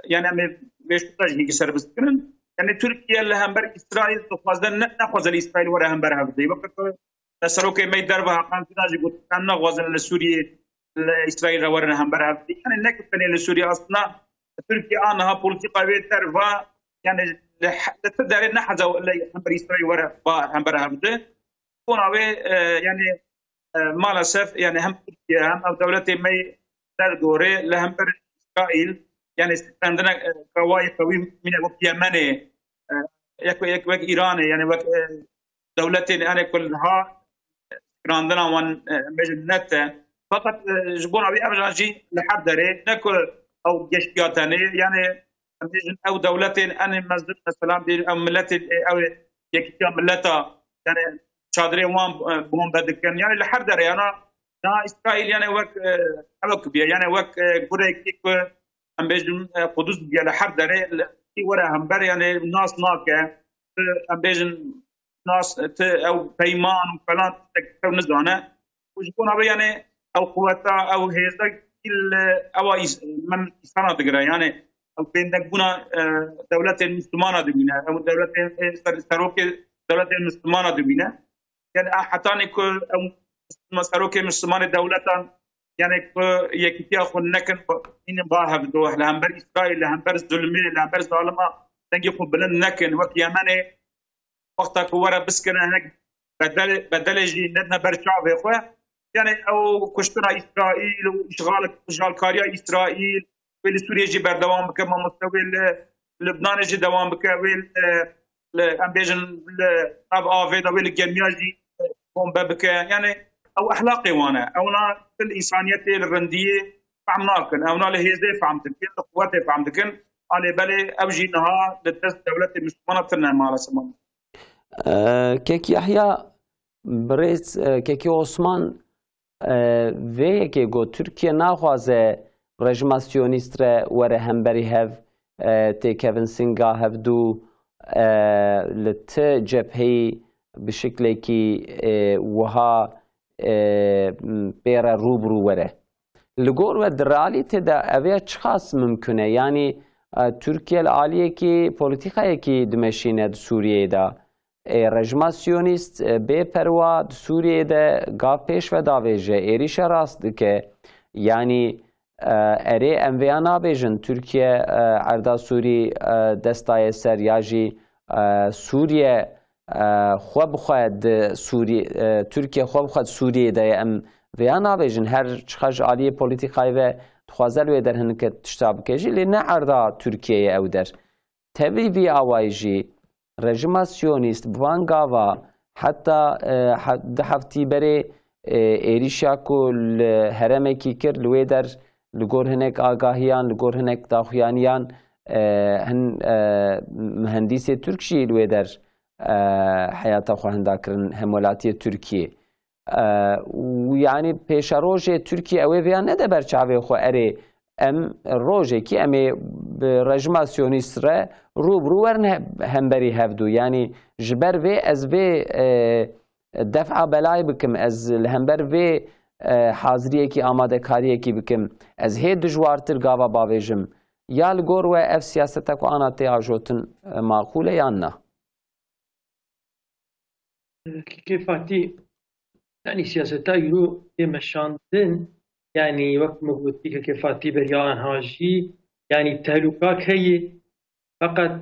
yanî em ê vê şûta jî hînkî serbist kirin. Yanî Tirkiye li hember Îsraîl dixwaze ne, nexwaze li Îsraîl were hember hev de. Weke ku serokê me yê derve Hakan Fidan jî got, em naxwazin li Sûriyê li Îsraîl re werin hember hev de. Yanî ne ku tenê li Sûriyê, aslında Tirkiye aniha polîtîka wê derva, yanî li he-, li ti derê neheze li hember Îsraîl were ba hember hev de. Bona wê, e, yanî, e, maalesef, yanî hem Tirkiye hem ev dewletê me yê derdorê li hember Îsraîl, yanî strandine, e, qewayê qewî mîne wek Yemenê, e, yek, yek wek Îranê, yanî wek, e, dewletên, yanî ku niha strandina wan, e, em bêjin net e. Fakat, e, ji bona wî ev jî li her derê, ne ku ew geştiya tenê, yanî em bêjin ew dewletên enê mezin, mesela bêjin ew miletên, e, ew ê yekîtiya mileta, yanî çadirê wan, e, bombe dikin. Yanî li her derê, yana na Îsraîl, yanî wek, e, ewek bûye, yanî wek, e, gurekî ku em bêjin, e, Qudus bûye, li her derê li, were hember, yanî nas nake. Em bêjin nas, ti ew peyman û falan tiştek tev nizane. Û ji bona vê, yanî ew quweta, ew hêza li ewa îs-, min îsana digire. Yanî ew bêndegbûna, e, dewletên Mislimana dibîne. Ew dewletên, e, ser-, serokê dewletên Mislimana dibîne. Yanî a hetanî ku ew serokê Mislimanê dewletan, yanî ku yekîtiya xwe nekin, hînin ba hevdoh, li hember Îsraîl, li hember zulmê, li hember zalima dengê xwe bilind nekin. Wek Yemenê, wexta ku were biskine hinek bedel-, bedelê jî nedine ber çavê xwe. Yanî ew kuştina Îsraîl û îşgal-, îşgalkariya Îsraîl, wê li Sûriyê jî berdewam bike, mamoste, wê li Libnanê jî dewam bike, wê li, li, em bêjin, li nav avê de, wê li gemiya jî bombe bike. Yanî ew ehlaqê wan e. Ewna li însaniyetê, li rindiyê fehm nakin. Ewna li hêzê fehm dikin, li quwetê fehm dikin. Alê belê ev jî niha li dest dewletê Mislimana tune maalesef. E, Kek Yahya, birêz, e, Kekî Osman, e, vê yekê got, Tirkiye naxwaze rejima siyonîst re were hemberî hev, e, têkevin singa hevdû, e, li ti cepheyî bi şiklekî, e, wiha, e, pê re rû bi rû were. Li gor we di realîtê de ev ya çiqas mimkun e? Yanî, e, Tirkiye li aliyekî polîtîkayekî dimeşîne di Sûriyeyê de. Ê, rejima siyonîst, e, bê perwa di Sûriyeyê de gav pêş ve davêje, êrîşa rast dike. Yanî, e, erê em vêya nabêjin, Tirkiye, e, erda Sûrî, e, dest daye ser ya jî, e, Sûriye, e, xwe bi xwe di Sûrî-, e, Tirkiye xwe bi xwe di Sûriyeyê de ye. Em vêya nabêjin, her çiqa ji aliyê polîtîkayê ve dixwaze li wê der hinike tişta bike jî, lê ne erda Tirkiyeyê ew der. Tevî vî awayî jî rejima siyonîst bi van gava heta, e, he-, du heftî berê, e, êrîşa ku li herêmekî kir, li wê der li gor hinek agahiyan, li gor hinek daxuyaniyan, e, hin, e, mihendîsê Tirk jî li wê der e, heyata xwe hinda kirin hemwelatiyê Tirkiyê. E, û yanî pêşerojê Tirkiye ew ê vêya nede ber çavê xwe, erê, em rojekî em ê bi rejima siyonîst re rû bi rû werin he-, hemberî hevdû. Yanî ji ber vê ez vê, e, def'a belayê bikim, ez li hember vê, e, haziriyekî, amadekariyekî bikim, ez hê dijwartir gava bavêjim. Ya li gor we ev siyaseta ku ana tê ajotin, e, maqûl e yan na? Kekê Fatî, yanî siyaseta îro tê meşandin, yanî wek min gotî, Kekê Fatî beriya anha jî, yanî tehlûka heye, feqet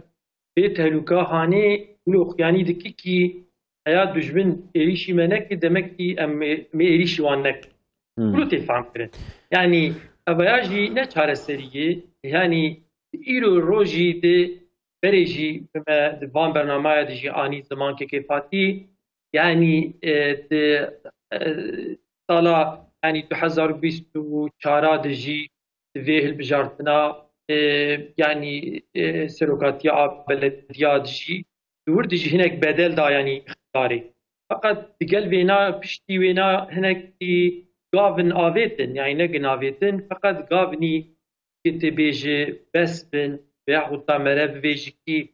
bê tehlûka hanê wilo xuyanî dikikî, eya dujmin êrîşî me nekir, demekî em ê, em ê êrîşî wan nekin. Hmm. Wilo tê fam kirin. Yanî evaya jî ne çareserî ye, yanî îro rojî di berê jî me di van bernamaya de jî anî ziman, Kekê Fatî, yanî, e, di, e, sala, yanî du hezar û bîst û çar de jî di vê hilbijartina, e, yanî, e, serokatiya a belediya de jî, di wir de jî hinek bedel da, yanî îxtidarê. Feqet digel vêna, piştî wêna hinekî gavin avêtin, yanî ne gin avêtin, feqet gavnî ki tê bêje bes bin, yaxud ta mere bivêjikî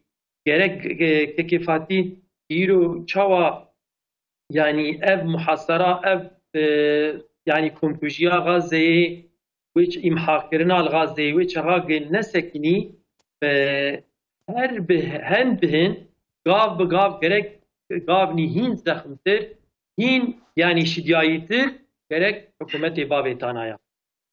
gerek, e, Kekê Fatî, îro çawa, yanî ev muhasara, ev, e, yanî komkujiya Gazeyê, wê ç-, îmhakirina li Gazeyê, wê çaxa ge nesekinî, e, her bi, hen bihin, gav bi gav gerek gavnî hîn zexmtir, hîn, yanî şidiyayîtir gerek hikûmetê bavê tanaya.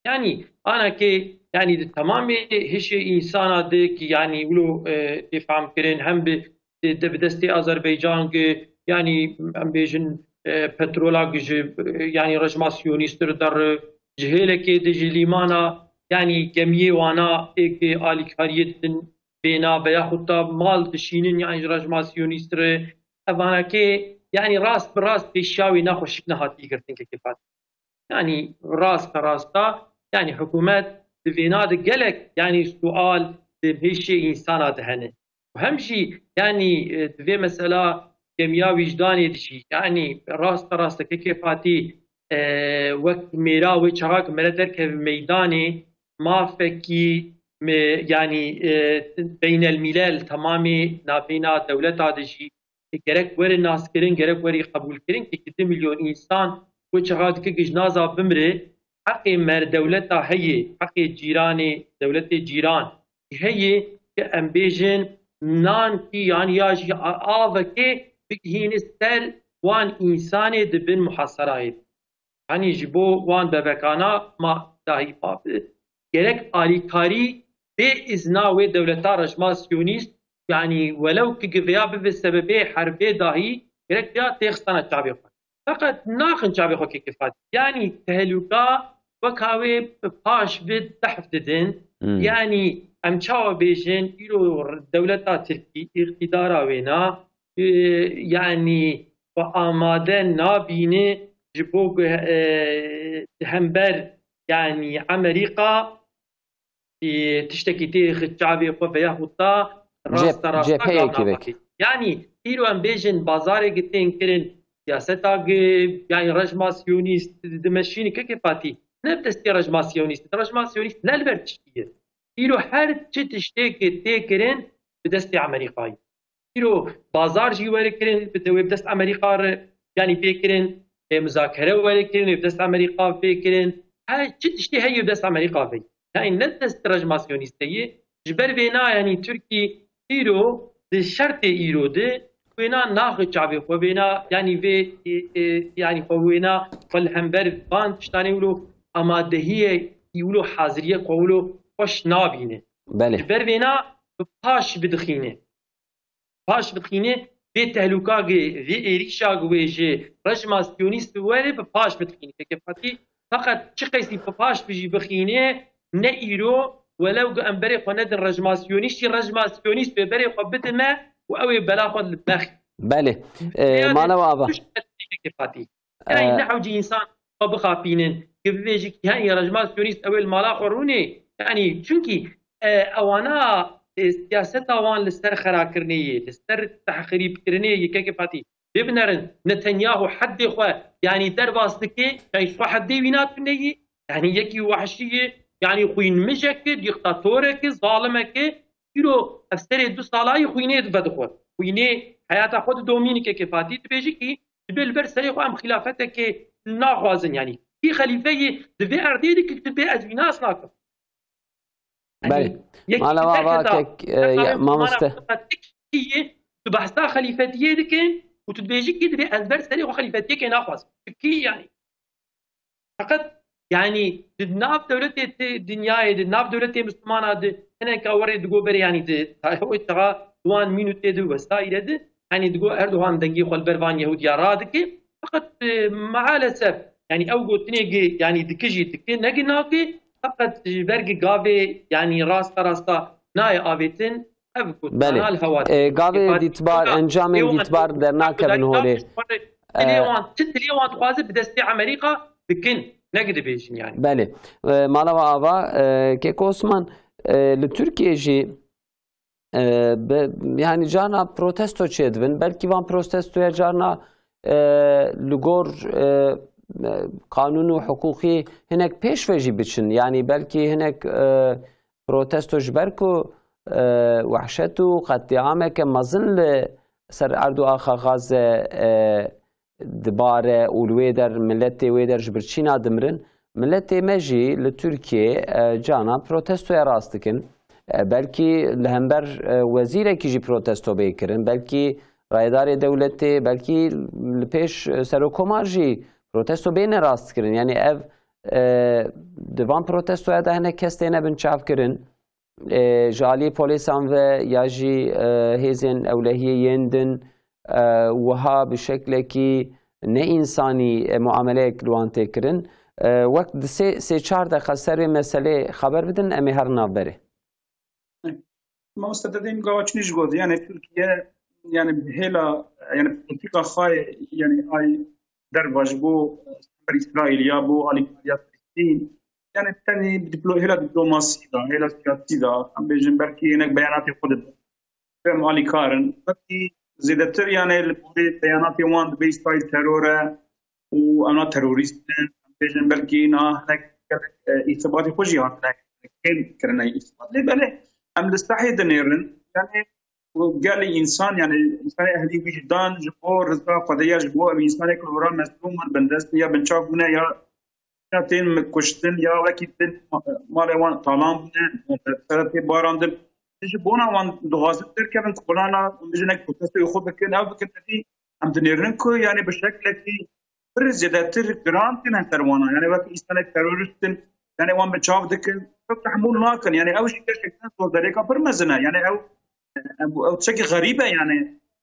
Yanî, anakê, yanî di temamê hişê însana de ki, yanî wilo, e, tê fam kirin, hem bi, de, de bi destê Azerbaycan ki, yanî em bêjin, e, petrola ki ji, e, yanî rejma siyonîst re der, ji hêlekê de ji lîmana, yanî gemiyê wana ê ki alîkariyê didin vêna veya xwe ta mal dişînin, yanî ji rejma siyonîst re. Ev anakê, yanî rast bi rast pêşiya wê nexweşik nehatî girtin, Kekê Fatî. Yanî rast be rast a, yanî hikûmet di vêna de gelek, yanî sual di hişê însana de hene. Û hem jî, yanî, e, di vê mesela gemiya wîjdanê de jî, yanî rast be rast e, Kekê Fatî, e, wek mêra wê çaxa ki mere derkeve meydanê, mafekî me, yanî, e, beynelmîlel, temamê navbeyna dewleta de jî gerek were naskirin, gerek were qebûlkirin, ki du milyon însan ku çaxa dike gijnaza bimre, heqê mer dewleta heye, heqê cîranê, dewletê cîran heye, ki em bêjin nan kî yan ya jî a-, avekê bigihîne ser wan însanê di bin muhasarayê. Yanî ji bo wan bebekana ma dahî babi, gerek alîkarî bê îzna wê dewleta rejma siyonîst, yanî welew ki giveya bibe sebebê herbê dahî, gerek ya têxistana çavê xwe. Feqet naxin çavê xwe, Kekê Fatî. Yanî tehlûka weka wê paş bi zehf didin. Hmm. Yanî em çawa bêjin, îro dewleta Tirkî, îqtîdara wêna, e, yanî xwe amade nabîne ji bo ku, e, hember, yanî Amerîka, e, tiştekî tê xi çavê xwe veya xwe ta Cep-, rasta rasta cepheyekî gavna vekî. Xwe. Yanî îro em bêjin bazarê gi tên kirin, siyaseta gi, yanî rejma siyonîst dimeşîne, Kekê Fatî. Ne bi destê rejma siyonîst, rejma siyonîst ne li ber tiştî ye. Îro her çi tiştê ki tê kirin bi destê Amerîkayê. Îro bazar jî were kirin, bi dewê bi dest Amerîka re, yanî pê kirin, e, muzakere were kirin, wê bi dest Amerîka pê kirin. Her çi tiştê heye bi dest Amerîka ve. Yanî ne dest rejma siyonîste ye. Ji ber vêna, yanî Tirkî îro di şertê îro de wêna naxi çavê xwe, vêna, yanî vê, e, e, yanî xwe wêna xwe li hember van tiştanê wilo amadehiyê, wilo haziriyê xwe wilo xweş nabîne. Belê. Ji ber vêna bi paş bidixîne. Paş bidixîne, vê tehlûka gi, vê êrîşa gi wê ji rejma siyonîst bi were bi paş bidixîne. Kekê Fatî, feqet çi qeysî bi paş bi jî bixîne, ne îro, welew gi em berê xwe nedin rejma siyonîst jî, rejma siyonîst wê berê xwe bidin me û ew ê bela xwe li me xî. Belê. Ee, Mala we ava. Kekê Fatî. Yanî, e, ne hewcî însan xwe bixapînin, ki bibêjî ki, yanî, rejma siyonîst ew ê li mala xwe rûnê. Yanî, çunkî, e, ewana, e, siyaseta wan li ser xerakirinê yê, li ser tehxirîbkirinê yê kekê Fatî. Lê binerin, Netanyahu heddê xwe, yanî derbas dike, yanî xwe heddê wî natuneyî, yanî yekî wehşî ye, yanî xwînmijek e, dîktatorek e, zalimek e, îro ev serê du sala yî xwînê dibe dixwe. Xwînê heyata xwe didomîne kekê Fatî, dibêje kî, dibê li ber serê xwe em xilafetekê naxwazin, yanî kî xelîfe yê di vê erdê de kî dibê ez wî nas nakim. Belê. Mala we ava kek, e, mamoste. Tu behsa xelîfetiyê dikin û tu dibêjî kî dibê ez ber serê xwe xelîfetiyekê naxwazim. Tu kî yanî? Feqet yanî di nav dewletê ti dinyayê, di nav dewletê Mislimana di hineka werê digo berê yanî di wê çaxa di wan mînûtê di Wesayîrê di yanî digo Erdogan dengê xwe li ber van Yehûdiya radike. Feqet, e, maalesef, yanî ew gotinê gi, yanî dikijî dike, negi nake, feqet ji ber gi gavê, yanî rasta rasta nayê avêtin, ev gotina Belê. li hewa E, gavê Fatî dîtbar, Hoca, encamên lê wan dîtbar derdikevin holê. Dilê E, wan, çi dilê wan dixwaze bi destê Amerîka bikin, negi dibêjin yanî. Belê. E, mala we ava, e, kek Osman, e, li Tirkiyê jî e, bi, yanî carna protesto çêdibin. Belkî van protestoya carna, e, li gor, e, e, qanûn û hiqûqî hinek pêş ve jî biçin. Yanî belkî hinek, e, protesto ji ber ku, e, wehşet û qetlîameke mezin li ser erd û axa Gaze, e, dibare û li wê der miletê wê der ji birçîna dimirin. Miletê me jî li Tirkiyê, e, cana protestoya rast dikin. E, belkî li hember, e, wezîrekî jî protesto bê kirin, belkî rayedarê dewletê, belkî li pêş, e, serokkomar jî protesto bê nerast kirin. Yanî ev, e, di van protestoya de hinek kes têne binçavkirin. E, ji aliyê polêsan ve ya jî, e, hêzên ewlehiyê yên din, e, wiha bi şeklekî ne însanî, e, muameleyek li wan tê kirin. E, wek di sê, sê çar deqa ser vê meselê xeber bidin, em ê herin navberê. Mamoste, te dêm gava çinî ji got, yani Tirkiye, yani hêla, yani politika xwe, yani ay derva ji bo Îsraîl ya bo alîkariya Filistîn, yani tenê diplo-, hêla diplomasî da, hêla siyasî da, em bêjin belkî hinek beyanatê xwe dide. Em alîkar in. Belkî zêdetir yani li gorî beyanatê wan dibe Îsraîl teror e û ewna terorîst in. Em bêjin belkî na hinek gelek, e, îtibatê xwe jî hatine kêm kirine îtibat. Lê belê em li sehê dinêrin. Yani û gelî însan, yani însanê ehlî wîjdan ji bo riza Xwedê ya ji bo ev însanê ku li wira mezlûm in, bindest ya binçav bûne ya ya tên kuştin ya wekî din malê wan talan bûne, ser tê barandin. Ji bona wan dixwazin derkevin ku xulana hûn bijin ek protestoyê xwe bikin, ev bikin tevî em dinêrin ku yani bi şeklekî pir zêdetir giran têne ser wana. Yani wekî însanek terorîst in, yani wan bi çav dikin, ew tehmûl nakin. Yani ew jî gerçekten zordariyeka pir mezin e. Yani ew Ew, ew tiştekî xerîb e yani.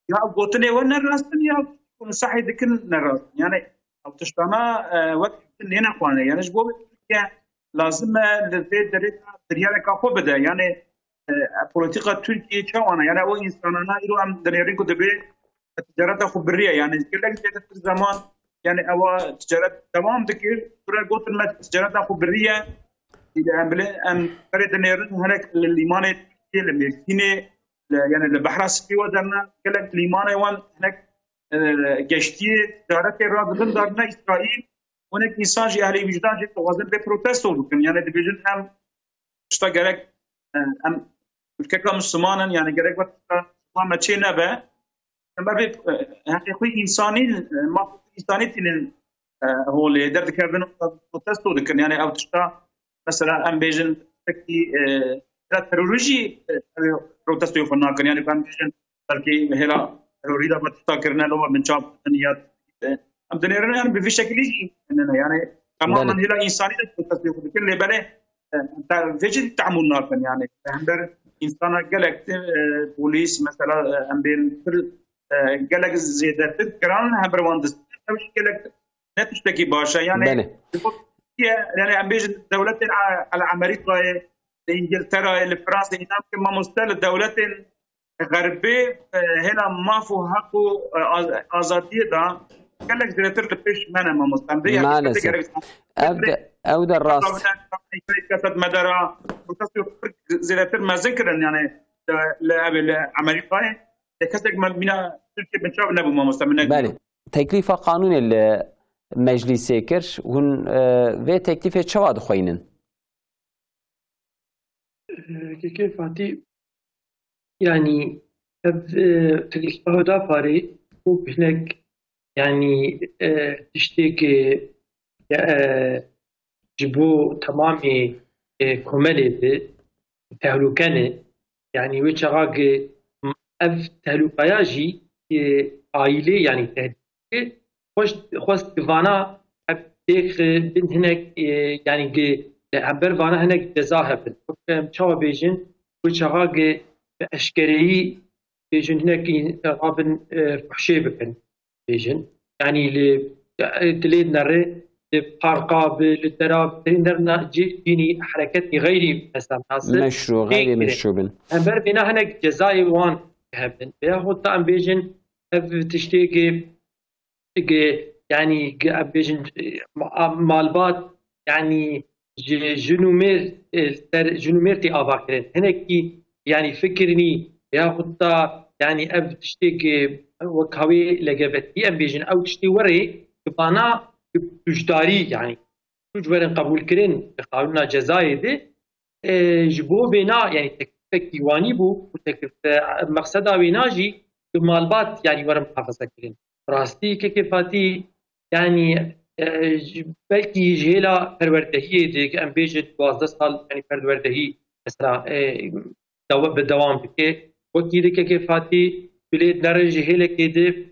Ya gotinê we ne rast in ya sehê dikin ne rast in. Yani ew tiştana, e, wek lê nexwane. Yani ji bo Tirkiye lazim e li vê derê de biryareka xwe bide. Yani, e, polîtîka Tirkiye çawa ne? Yani o însanana îro em dinêrin ku dibê ticareta xwe biriye. Yani gelek zêdetir zeman yani ewa ticaret devam dikir. Tura gotin me ticareta xwe biriye. Em bilê em berê dinêrin hinek li lîmanê Tirkiye, li Mêrsînê, li, yani li Behra Spî we derna, gelek lîmanê wan hinek, e, geştiyê, ticaretê radibin darine Îsraîl. Hinek însan jî ehlê wîjdan jî dixwazin vê protesto bikin. Yani dibêjin em tişta gerek, e, em ülkeka Müslüman in, yani gerek ve tişta me çê nebe. Em ber vê, e, heqê xwe însanî, e, mafê însanî tînin, e, holê derdikevin, protesto dikin. Yani ev tişta, mesela em bêjin, tiştekî, e, hêla terorî jî, e, ew protestoyê xwe nakin. Yani em bêjin, belkî hêla terorî de tişta kirine, li wan binçav dikin ya, e, em dinêrin, yani bi vî şekilî jî ne, yani tamamen Belê. hêla însanî de protestoyê xwe dikin. Lê belê, e, te-, vê jî tehmûl nakin. Yani hember însana gelek, e, polîs, mesela, e, em bên pir e, gelek zêdetir giran heber wan dist. Ew jî gelek ne tiştekî baş e. Yani Belê. Yani em bêjin dewletên, e, li Amerîkayê, li Îngilterayê, li Fransayê, înan ki mamoste li dewletên xerbê, e, hêla maf û heq û, e, az-, azadiyê de gelek zêdetir li pêş me ne mamoste. Em vê Maalesef. gerek Ev de, ew de rast. Kesed medera, protesto zêdetir mezin kirin yani. li, li, ev, li Amerîkayê, de kesek me mîna Tirkiye binçav nebû, mamoste, min nebî. Belê. Teklîfa qanûnê li meclîsê kir. Hûn, e, vê teklîfê çawa dixweynin? Kekê Fatî, yanî ev, e, teklîfa Hudaparê û hinek, yanî, e, tiştêkê, e, ji bo temamê, e, komelê bi tehlûke ne. Yanî wê çaxa ki ev tehlûkaya jî, e, aîlê, yanî tehdît dike. Xwest, xwest ki vana ev têx bin hinek, e, yanî ki li hember vana hinek ceza hebin. Wek em çawa bêjin, wê çaxa ki bi eşkereyî bêjin hinek rabin, e, fuhşê bikin. Bêjin. Yanî li, e, dilê nere, li parka bi, li dera bi, dilê nere na cî, dînî hereketî xeyrî, mesela, nasir Meşrû, xeyrî meşrû bin. Hember vêna hinek cezayê wan hebin. Veyahut da em bêjin ev tiştê ki, ki, yanî ki em bêjin, e, ma-, malbat, yanî ji jin û mêr, e, ser jin û mêr tê ava kirin. Hinekî, yanî fikirî yahut da, yanî ev tiştê ki wek hawê L G B T em bêjin, ew tiştê werê ki vana tûcdarî, yanî tûc werin qebûlkirin di qanûna cezayê de, e, ji bo vêna, yanî teklîfekî wanî bû û teklîf, e, mexseda wêna jî bi malbat, yanî werin muhafaza kirin. Rastî kekê Fatî, yanî, e, ji, belkî ji hêla perwerdehiyê de, em bêjin duwazdeh sal, yanî perwerdehî, mesela, e, dewa-, bi dewam bike. Wekî di kekê Fatî, tu lê nere ji hêlekê de,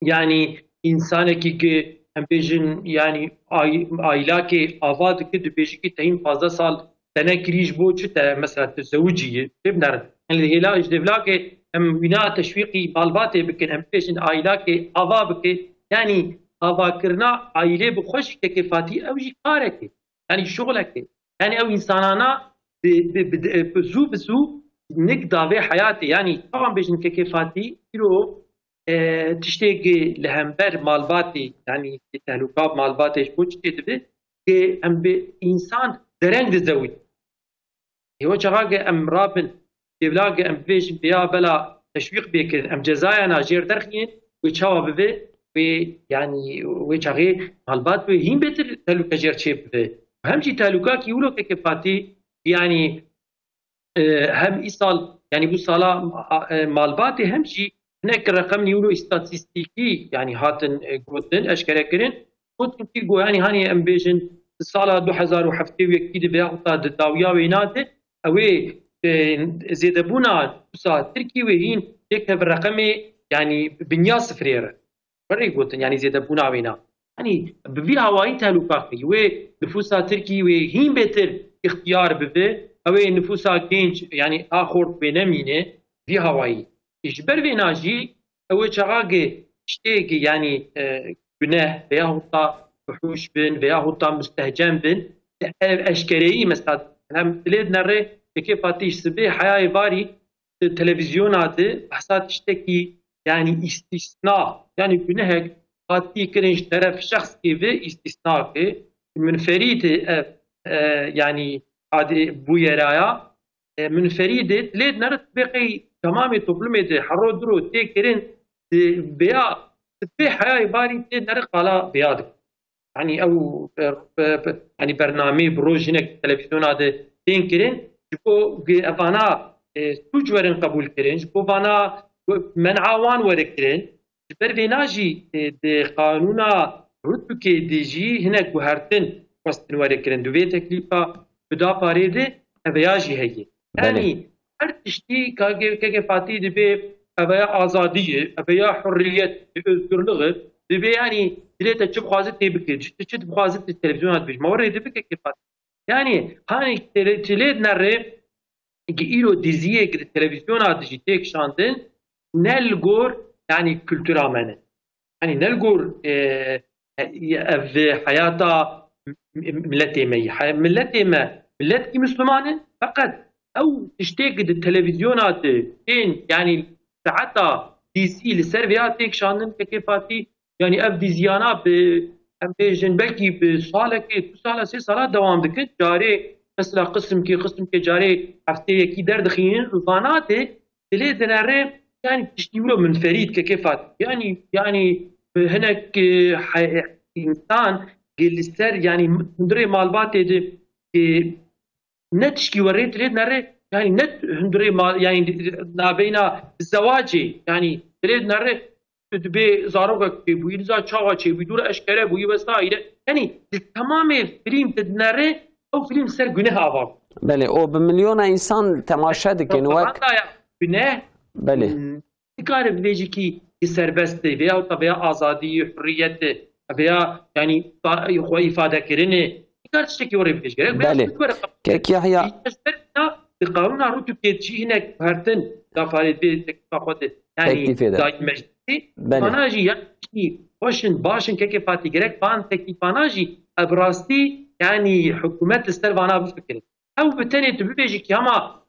yanî, însanekî ki em bêjin, yanî, ay-, aylakê ava dike, dibêjî ki te hîn pazdeh sal te nekirî ji bo çi te, mesela, tu zewicî yî, tê binerin. Yanî, li hêla ji devlakê em wîna teşwîqî malbatê bikin, em bêjin aylakê ava bike. Yanî, avakirina aîlê bi xwe jî kekê Fatî ew jî kareke. Yanî, şixuleke. Yanî, ew însanana bi, bi, bi, bi zû bi zû nik davê heyatê. Yanî, çawa em bêjin kekê Fatî, îro e, tiştê ki li hember malbatê, yanî ki tehlûka malbatê ji bo çi çêdibe, ki em bi însan dereng dizewicin. Hêwa çaxa ki em rabin, têvla ki em bibêjin, vêya bela teşwîq bê kirin, em cezayana jêr derxînin, wê çawa bibe, wê, yanî, wê çaxê malbat wê hîn bêtir tehlûke jêr çê bibe. Hem jî tehlûka ki wilo kekê Fatî, yanî, e, hem îsal, yanî bu sala, e, malbatê hem jî hinek reqem nîwlo îstatîstîkî, yanî hatin, e, gotin, eşkere kirin. Gotin ki go, yanî hanî em bêjin di sala du hezar û heftê û yekî de veyahut da di dawiya wêna de, ew ê, e, zêdebûna nifûsa Tirkî wê hîn têkeve reqemê, yanî binya sifrê re. Berê gotin, yanî zêdebûna wêna. Yanî bi vî hawayî tehlûka xeyî. Wê nifûsa Tirkî wê hîn bêtir îxtiyar bibe, ew ê nifûsa genç, yanî a xort wê nemîne, vî hawayî. Ji ber vêna jî ew ê çaxa ki tiştê ki, yanî, e, guneh veyahut da fuhûş bin veyahut da mustehcen bin, ev eşkereyî, mesela, em dilê dinere, kekê Fatî ji sibê heyayê barî di televîzyona de behsa tiştekî, yanî îstîsna, yanî gunehek hatî kirin ji teref şexskê ve îstîsna ke, munferî de ev, e, yanî adê bûyeraya, e, munferî de lê nere bê qey temamê toplumê de hero duro tê kirin, di bêya di bê heyayê barî tê nere qala bêya dikin. Yanî ew, e, e, yanî bernameyê bi roj hinek televîzyona de tên kirin, ji bo evana, e, sûc werin qebûl kirin, ji bo vana men'a wan were kirin. Ji ber vêna jî, e, di qanûna Rûtûkê de jî hinek guhertin xwestin were kirin. Di vê teklîfa Hudaparê de eveya jî heye. Belê. Yanî her tiştî ka ge-, keke Fatî dibê eveya azadî ye, eveya hurriyet, özgürlüğü, dibê yanî dilê te çi bixwaze tê bike, çi, çi dixwaze tê televîzyona dibêj. Ma were dibike keke Fatî. Yanî hanî tele-, tilê nere ki îro diziyê ki di televîzyona de jî tê kişandin, ne li gor, yanî kultura me ne. Yanî ne li gor, e, e, ev heyata m-, m-, miletê me ye. He-, miletê me, miletkî Misliman in, feqet ew tiştê ki di televîzyona de tên, yanî saeta dîsî li ser vêya tê kişandin, kekê Fatî, yanî ev dîziyana bi, em bêjin, belkî bi salekê, du sala, sê sala dewam dikin. Carê mesela qisimkê, qisimkê carê heftê yekî derdixînin û vana tê dilê dinere, yani tiştî wilo minferîd kekê Fatî. Yani, yani hinek, e, he-, însan gê li ser, yani hundirê malbatê de, e, ne tişkî we rê dilê dinere, yani ne hundirê mal, yani naveyna zewacê, yani dilê dinere, tu dibê zarokek çêbûyî, diza çawa çêbûyî, dû re eşkere bûyî vesaire. Yani li temamê filîm tu dinere, ew filîm ser guneh ava. Belê, o bi milyona însan temaşe dikin, wek Propagandaya guneh, belê. Hmm, nikare bibêjî kî, kî serbest e, veya weta veya azadî, hurriyet e, veya yani ifa-, xwe îfade kirinê. Nikare tiştekî were bibêjî. Gerek bira Belê. Kek Yahya. Di qanûna Rûtûkê jî hinek hertin, gafarê dê teklifa xwe de. Yani Teklifê de. Dayî meclisî. Belê. Vana jî yani xweş in, baş in, kekê Fatî gerek van teklifana jî ev rastî yani hikûmet li ser vana bifikirin. Ew bi tenê tu bibêjî ki ama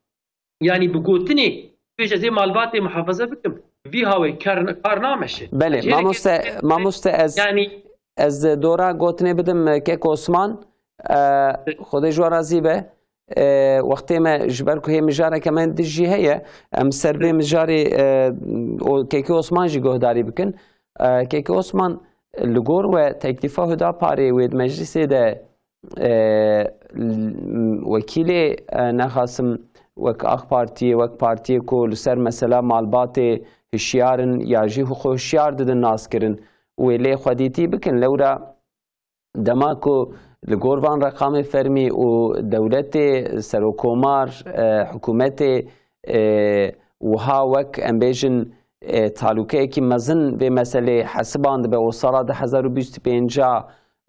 yani bi gotinê bêje ez ê malbatê muhafaza bikim. Vî hawê kar, kar nameşe. Belê, Jê mamoste, ke-, mamoste ez, yani ez dora gotinê bidim, e, kek Osman, e, Xwedê ji we razî be. E, wextê me ji ber ku hê mijareke me dijî heye, em ser vê mijarê, e, o Kekê Osman jî guhdarî bikin. E, Kekê Osman, li gor we teklîfa Hudaparê wê di meclisê de, e, wekîlê, e, nexasim wek AK Partiyê, wek partiyê ku li ser mesela malbatê hişyar in ya jî xwe hişyar didin naskirin, wê lê xwedîtî bikin. Lewra dema ku li gor van reqamê fermî û dewletê, serokomar, e, hikûmetê, e, wiha wek em bêjin, e, talûkeyekî mezin vê meselê hesibandibe û sala du hezar û bîst û pênc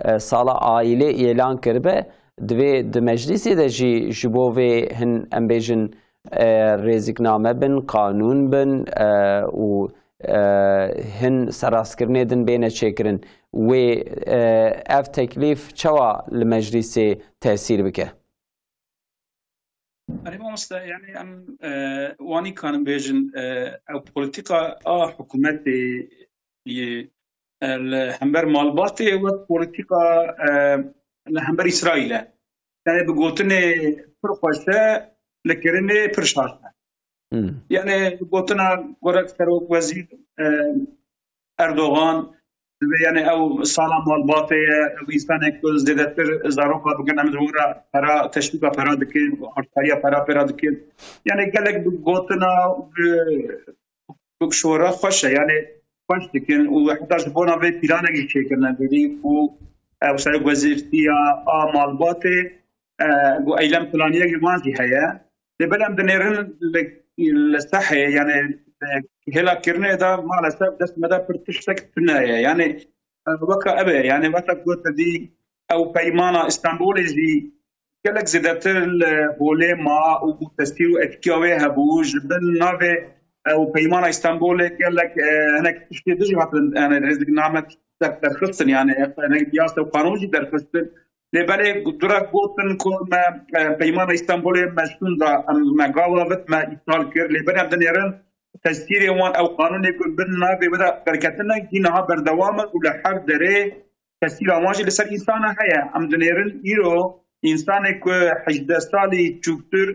e, sala aîlê îlan kiribe, divê di meclîsê de jî ji bo vê hin, em bêjin, e, rêzikname bin, qanûn bin, e, û, e, hin serastkirinê din bêne çêkirin. Wê, e, ev teklîf çawa li meclîsê tesîr bike? Erê mamoste, yani em, e, wanî kanin bêjin, e, ew polîtîka a hikûmetê yê, e, li hember malbatê wek polîtîka, e, li hember Îsraîl e. Yani bi gotinê pir xweş e, li kirinê pir şaş e. Hmm. Yani bi gotina gorek serok wezîr, e, Erdogan, divê yani ew sala malbatê ye, ew însanek ku zêdetir zaroka bikin, em ji wan re pera, teşwîka pera dikin, alîkariya pera pera dikin. Yani gelek bi gotina, bi, bi şora xweş e, yani xweş dikin û heta ji bona vê pîlanek jî çêkirine derî û ew serok wezîrtiya a malbatê, e, ku eylem planiyekî wan jî heye. Lê belê em dinêrin li, li sehê, yani, e, hêla kirinê de maalesef dest me de pir tiştek tune ye. Yani, e, weke ev e, yani, weke ku te dî ew peymana Îstanbulê jî gelek zêdetir li holê ma û tesîr û etkiya wê hebû. Ji bin navê ew peymana Îstanbulê gelek, e, hinek tiştê din jî hatin, yani, rêzikname derxistin, yani, hinek yasa û qanûn jî derxistin. Lê belê dura gotin ku me, e, Peymana Îstanbulê me şûnda, em, me gava vit, me îptal kir. Lê belê em dinêrin tesîrê wan ew qanûnê ku bin navê wê de derketine, jî niha berdewam in û li her derê tesîra wan jî li ser însana heye. Em dinêrin îro însanê ku hejdeh salî çûktir,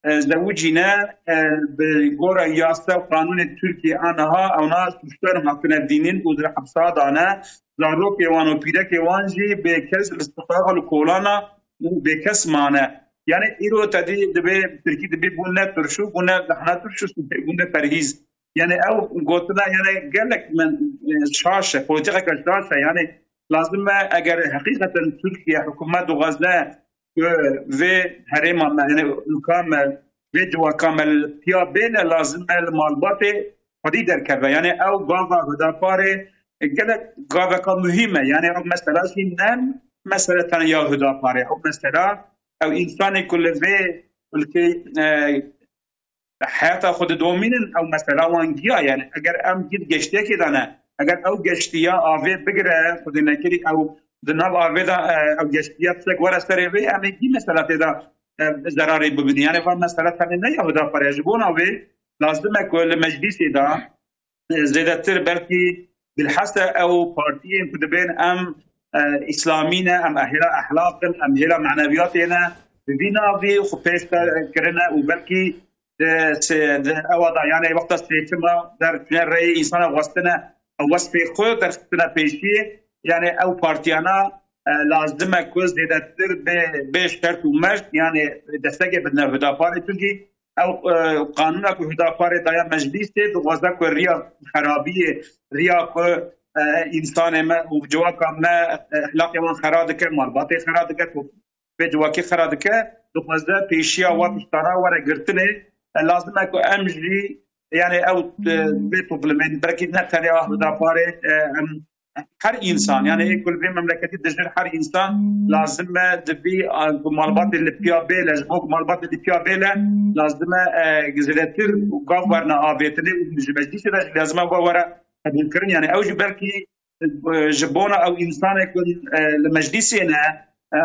e, zewicîne, e, bi gora yasa û qanûnê Tirkiyê a niha ewna suçdar hatine dînin û di hepsa dane. Zarokê wan û pîrekê wan jî bêkes li sokaxa li kolana û bêkes mane. Yani îro te dî dibê tirkî dibê bûne turşû, bûne lahna turşû, bûne perhîz. Yani ew gotina yani gelek min, e, şaş e, polîtîkeke şaş e. Yani lazim e eger heqîqeten Tirkiye hikûmet dixwaze ku vê herêma me, yani ülka me, vê civaka me li piya bêne, lazim e li malbatê xwedî derkeve. Yani ew gava Hudaparê gelek gaveka muhîm e. Yani ew mesela jî ne mesele tenya Hudaparê. Ew mesela ew însanê ku li vê ülkê, e, heyata xwe didomînin, ew mesela wan giya. Yani eger em gî di geştiyekê de ne, eger ew geştiya avê bigire, xwedê nekirî ew di nav avê de, e, ew geştiya tiştek were serê vê, em ê gî mesela tê de, e, zerarê bibînin. Yani van mesela tenê ne ya Hudaparê, ji bona wê lazim e ku li meclîsê de, e, zêdetir belkî bilhassa ew partiyên ku dibên em, e, îslamî ne, em hêla ehlaq in, em hêla maneviyatê ne, bi vî navî xwe pêş kirine û belkî di, se-, di ewa da, yani wexta seçima derçûne reyê însana xwestine, ew wesfê xwe derxistine pêşiyê, yani ew partiyana, e, lazim e ku zêdetir bê, bê şert û meşt, yani destekê bidine Hudaparê, çunkî ew, e, qanûna ku Hudaparê daye meclîsê, dixwaze ku riya xerabiyê, riya ku, e, însanê me û civaka me, e, ehlaqê wan xera dike, malbatê xera dike, ku vê civakê xera dike, dixwaze pêşiya wa piştana were girtinê. E, lazim e ku em jî, yani ew, e, vê toplimên, belkî ne tenê Hudaparê, e, em her însan, yani ê ku li vê memleketî dijî, her însan lazim e divî, a, ku malbatê li piya bêle, ji bo ku malbatê li piya bêle, lazim e, e, zêdetir û gav werine avêtinê û ji meclîsê de jî lazim e were qebûlkirin. Yani ew jî belkî, e, ji bona ew însanê ku, e, li meclîsê ne, e,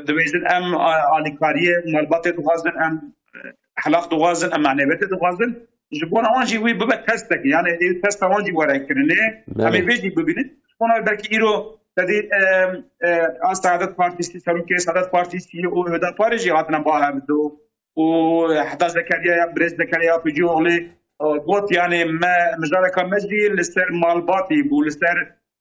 dibêjin em, a, alîkariyê malbatê dixwazin, em, e, ehlaq dixwazin, em maneviyetê dixwazin. Ji bona wan jî wî bibe testek, yani ê testa wan jî were kirinê. Em ê Belê. vê jî bibînin. Ji bona wê belkî îro tedî, e, e, a Saadet Partîsî, serokê Saadet Partîsî û Hudaparê jî hatine ba hevdu. Û heta Zekeriya ya, birêz Zekeriya Yapıcıoğlu, e, got, yani me, mijareka me jî li ser malbatî bû, li ser,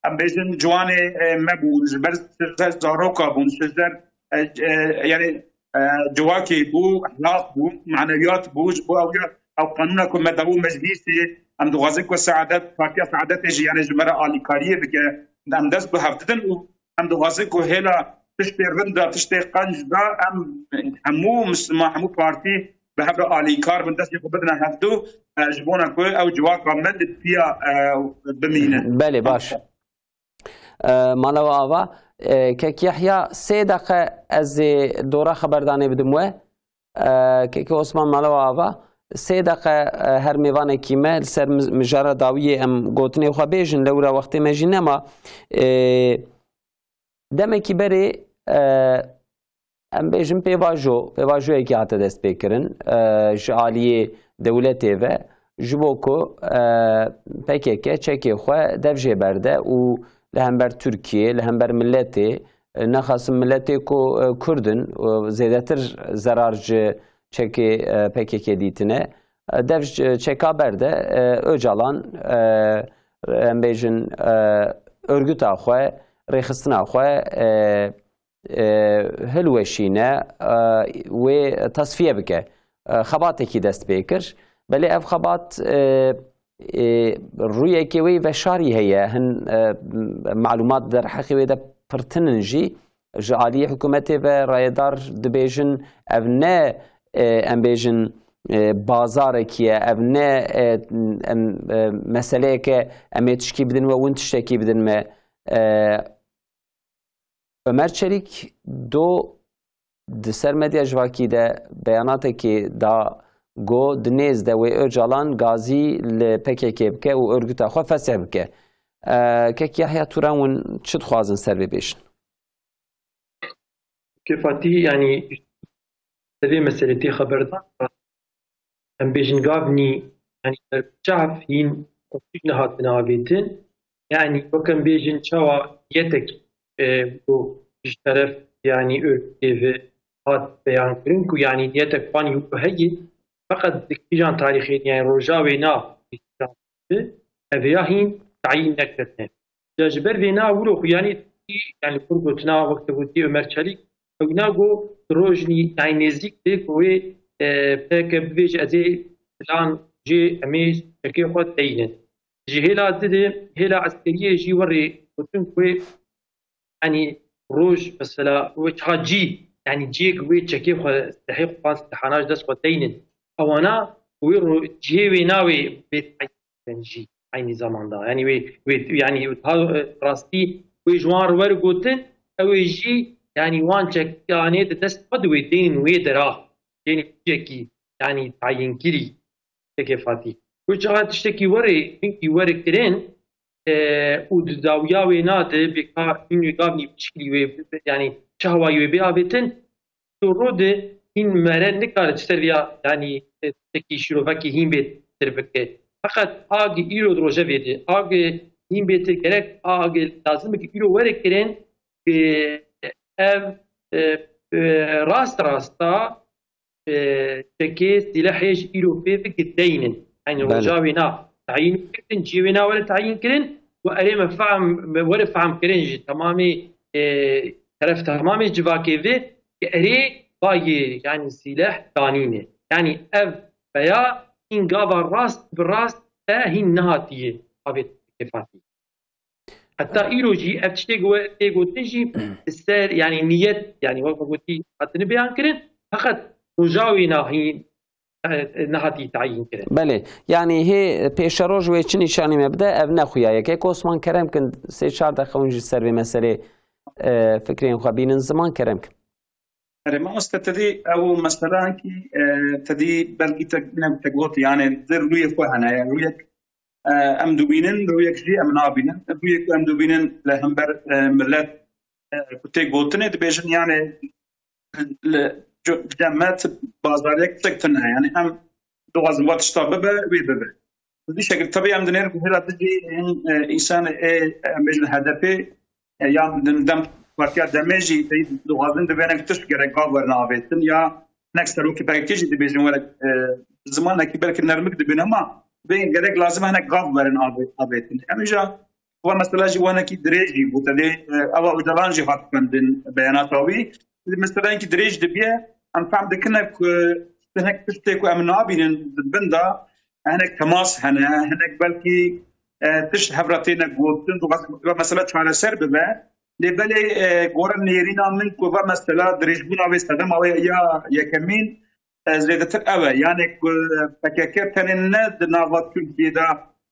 em bêjin, ciwanê, e, me bûn, ji ber ser zaroka bûn, ji ser, e, e, yani, e, civakê bû, ehlaq bû, maneviyat bû, ji bo ew ya, ew qanûna ku me dawo meclîsê, em dixwazin ku Saadet, Partiya Saadetê jî, yani ji me re alîkariyê bike, em dest bi hev didin û em dixwazin ku hêla tiştê rind de, tiştê qenc de, em hemû Misliman, hemû partî bi hev re alîkar bin, destê xwe bidine hevdu, e, ji bona ku ew civaka me li piya, e, bimîne. Belê, baş. E, Mala we ava, e, Kek Yahya, sê deqe ez ê dora xeberdanê bidim we. E, Kek Osman, Mala we ava, sê deqe, e, her mêvanekî me li ser mi-, mijara dawiyê em gotinê xwe bêjin, lewra wextê me jî nema. E, Demekî berê, e, em bêjin pêvajo, pêvajoyekî hate destpêkirin, e, ji aliyê dewletê ve, ji bo ku, e, P K K çekê xwe dev jê berde û li hember Tirkiyê, li hember miletê, e, nexasim miletê ku, e, Kurd in, e, zêdetir zerar ji çekê, e, P K K dîtine. E, dev ji çeka berde, e, Ocalan, e, em bêjin, e, örgüta xwe, rêxistina xwe, e, e, hilweşîne, e, wê tasfiye bike. E, xebatekî dest pê kir. Belê ev xebat, e, e, rûyekê wê veşarî heye. Hin, e, malûmat derheqê wê de pirtin in jî. Ji aliyê hikûmetê ve rayedar dibêjin, ev ne, e, em bêjin, e, bazarekî ye, ev ne, e, em, e, meseleyeke em ê tişkî bidin we, win tiştekî bidin me. E, Ömer Çelik do di ser medya civakî de beyanatekê da, got, di nêz de wê Ocalan gazî li P K K bike û örgüta xwe fesih bike. E, Kek Yahya, tu re hûn çi dixwazin ser vê bêjin? Kêfatî, yanî li vê meselê tê xeberdan, em bêjin gavnî, yanî berbiçav hîn xwe tişt nehatine avêtin. Yanî wek em bêjin çawa niyetek, e, ku ji teref, yanî örgütê ve hat beyan kirin ku, yanî niyetek wan wilo heye, feqet di kîjan tarîxê, yanî roja wê na, ev ya hîn tayîn nekirine. Ya ji ber vê na wilo xwe, yanî, yanî, kur gotina wek te gotî Ömer Çelik, ew na got, rojnî, yanî, nêzîk tê ku wê, e, P K K bibêje, ez ê filan cê em ê çekê xwe deynin. Ji hêla di de, hêla eskeriyê jî werê gotin ku wê, yanî, roj, mesela, wê çiqa cî, yanî, ciyê ku wê çekê xwe, silehê xwe, silehana ji dest xwe deynin. Ewana wê ro-, cihê wê navê bê jî eynî zamanda. Yanî wê, wê, yanî ha, e, rastî wê ji wan re were gotin, ew ê jî, yanî wan çekanê di dest xwe de wê tên wê dera, tên yekî, yanî tayinkirî, têkê fatî. Wê çaxa tiştekî were, hinkî were kirin, e, û di dawiya wê na de bê ka hîn wê gavnî pişkilî wê, yanî çawa wê bê avêtin, Tu rode hîn mere nikare ji ser vêya, yanî, e, tiştekî şîrovekî hîn bê tir bike. Feqet a gi îro di rojevê de, a gi hîn bê tir gerek, a gi lazim e gi îro were kirin, gi ev, e, e, rast rasta, e, çekê sîlehê ji îro pê ve gideynin. Yani Belê. roja wêna tayîn kirin, ciyê wêna were tayîn kirin û erê me fehm, me were fehm kirin ji temamê, e, teref temamê civakê ve ke erê bayê, yani sîleh danîne. Yani ev peya hîn gava rast bi rast e hîn nehatiye avêt kêfatî. Heta îro jî ev tiştê ku we tê gotin jî li ser, yani niyet, yani wek me gotî hatine beyan kirin, feqet roja wê nahî, e, nehatî tayîn kirin. Belê, yani hê pêşeroj wê çi nîşanî me bide, ev ne xuya ye. Kek Osman, kerem kin, sê çar deqe hûn jî ser vê meselê, e, fikrên xwe bînin ziman, kerem kin. Erê, mamoste, tedî ew mesela ki, e, tedî belkî te, ne te got, yani di rûyê xwe hene, yani rûyek, e, em dibînin, rûyek jî em nabînin. Rûyek em dibînin li hember, e, millet, e, ku tê gotinê dibêjin, yani li co-, cem me ti bazariyek tiştek tune, yani em dixwazin va tişta bibe, wê bibe. Bi vî şekil, tabii em dinêrin ku hêla dijî hin, e, însan ê, em bêjin H D P, e, ya din dem Partiya Demê jî ey dixwazin divênek tişt gerek gav werin avêtin, ya hinek serokê P K K jî dibêjin were, e, zimanekî belkî nermik dibîn ama vê gerek lazim e hinek gav werin avê-, avêtin. Em îja va mesela jî wanekî dirêj jî bû, tedê, e, ava Ocalan jî hat xwendin beyanata wî. Mesela enkî dirêj dibiye, em fehm dikine ku hinek tiştê ku em nabînin di bin de, hinek temas hene, hinek belkî, e, tişt hev re têne gotin, dixwazin ku ve mesela çareser bibe. Lê belê, e, gore nêrîna min ku ve mesela dirêjbûna wê sedema wê ya yekemîn, e, zêdetir ew e. Yani ku P K K tenê ne di nava Tirkiyê de,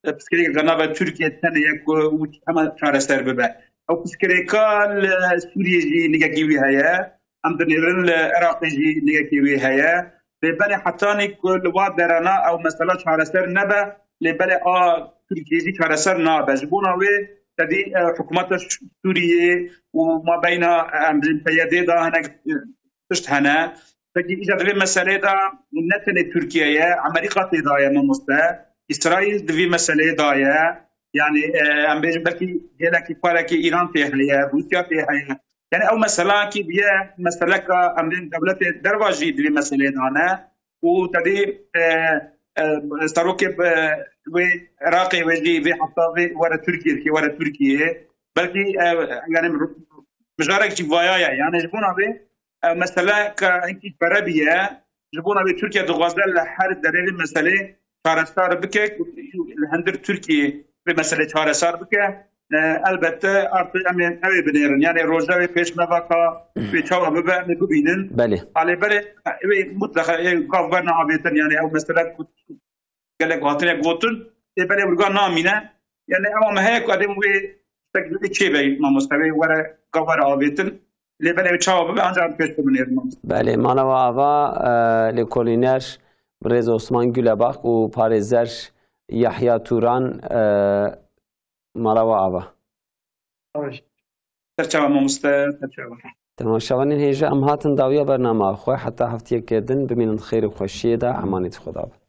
e, pirsgirêkeke nava Tirkiyê tenê ye ku hema çareser bibe. Ew pirsgirêka li Sûriyê jî nigekî wî heye. Em dinêrin li Iraqê jî nigekî wî heye. Lê belê hetanî ku li wa derana ew mesela çareser nebe, lê belê a Tirkiyê jî çareser nabe. Ji bona wê tedî, e, hikûmeta Sûriyê û mabeyna, em bêjin P Y D de hinek, e, tişt hene. Pekî îca di vê meselê de ne tenê Tirkiye ye, Amerîka tê de ye mamoste. Îsraîl di vê meseleyê de ye. Yani, e, em bêjin belkî gelekî parekî Îran tê heye, Rûsya tê heye. Yani ew meselakî bûye meseleka em bên dewletê derva jî di vê meseleyê de ne. Û tedî, e, e, serokê, e, wê Iraqê wê jî vê hefta vê were Tirkiye, dikê were Tirkiye. Belkî, e, yani mijarek jî vaya ye. Yani ji bona vê, e, meseleka hinkî ferebî ye. Ji bona vê Tirkiye dixwaze li her derê vê meselê çareser bike, li hundir Tirkiye vê meselê çareser bike. E, elbette artık em ê, ew ê binêrin. Yani roja wê pêş me va ka wê çawa bibe, em ê bibînin. Belê. A lê belê, wê mutlaka, e, gav werine avêtin. Yani ew mesele ku gelek hatine gotin, ê belê wirga namîne. Yani ew me heye ku edê wê tek çê be mamoste, wê were gav were avêtin. Lê belê çawa bibe, ancak pêş bibinêrin mamoste. Belê, mala we ava, e, lêkolîner birêz Osman Gulebak û parêzer Yahya Turan, e, mala we ava. Serçawa mamoste, serçawa. Temaşevanên hêja, em hatin dawiya bernama xwe, heta heftiyeke din bimînin xêr û xweşiyê de, emanetî Xweda bin.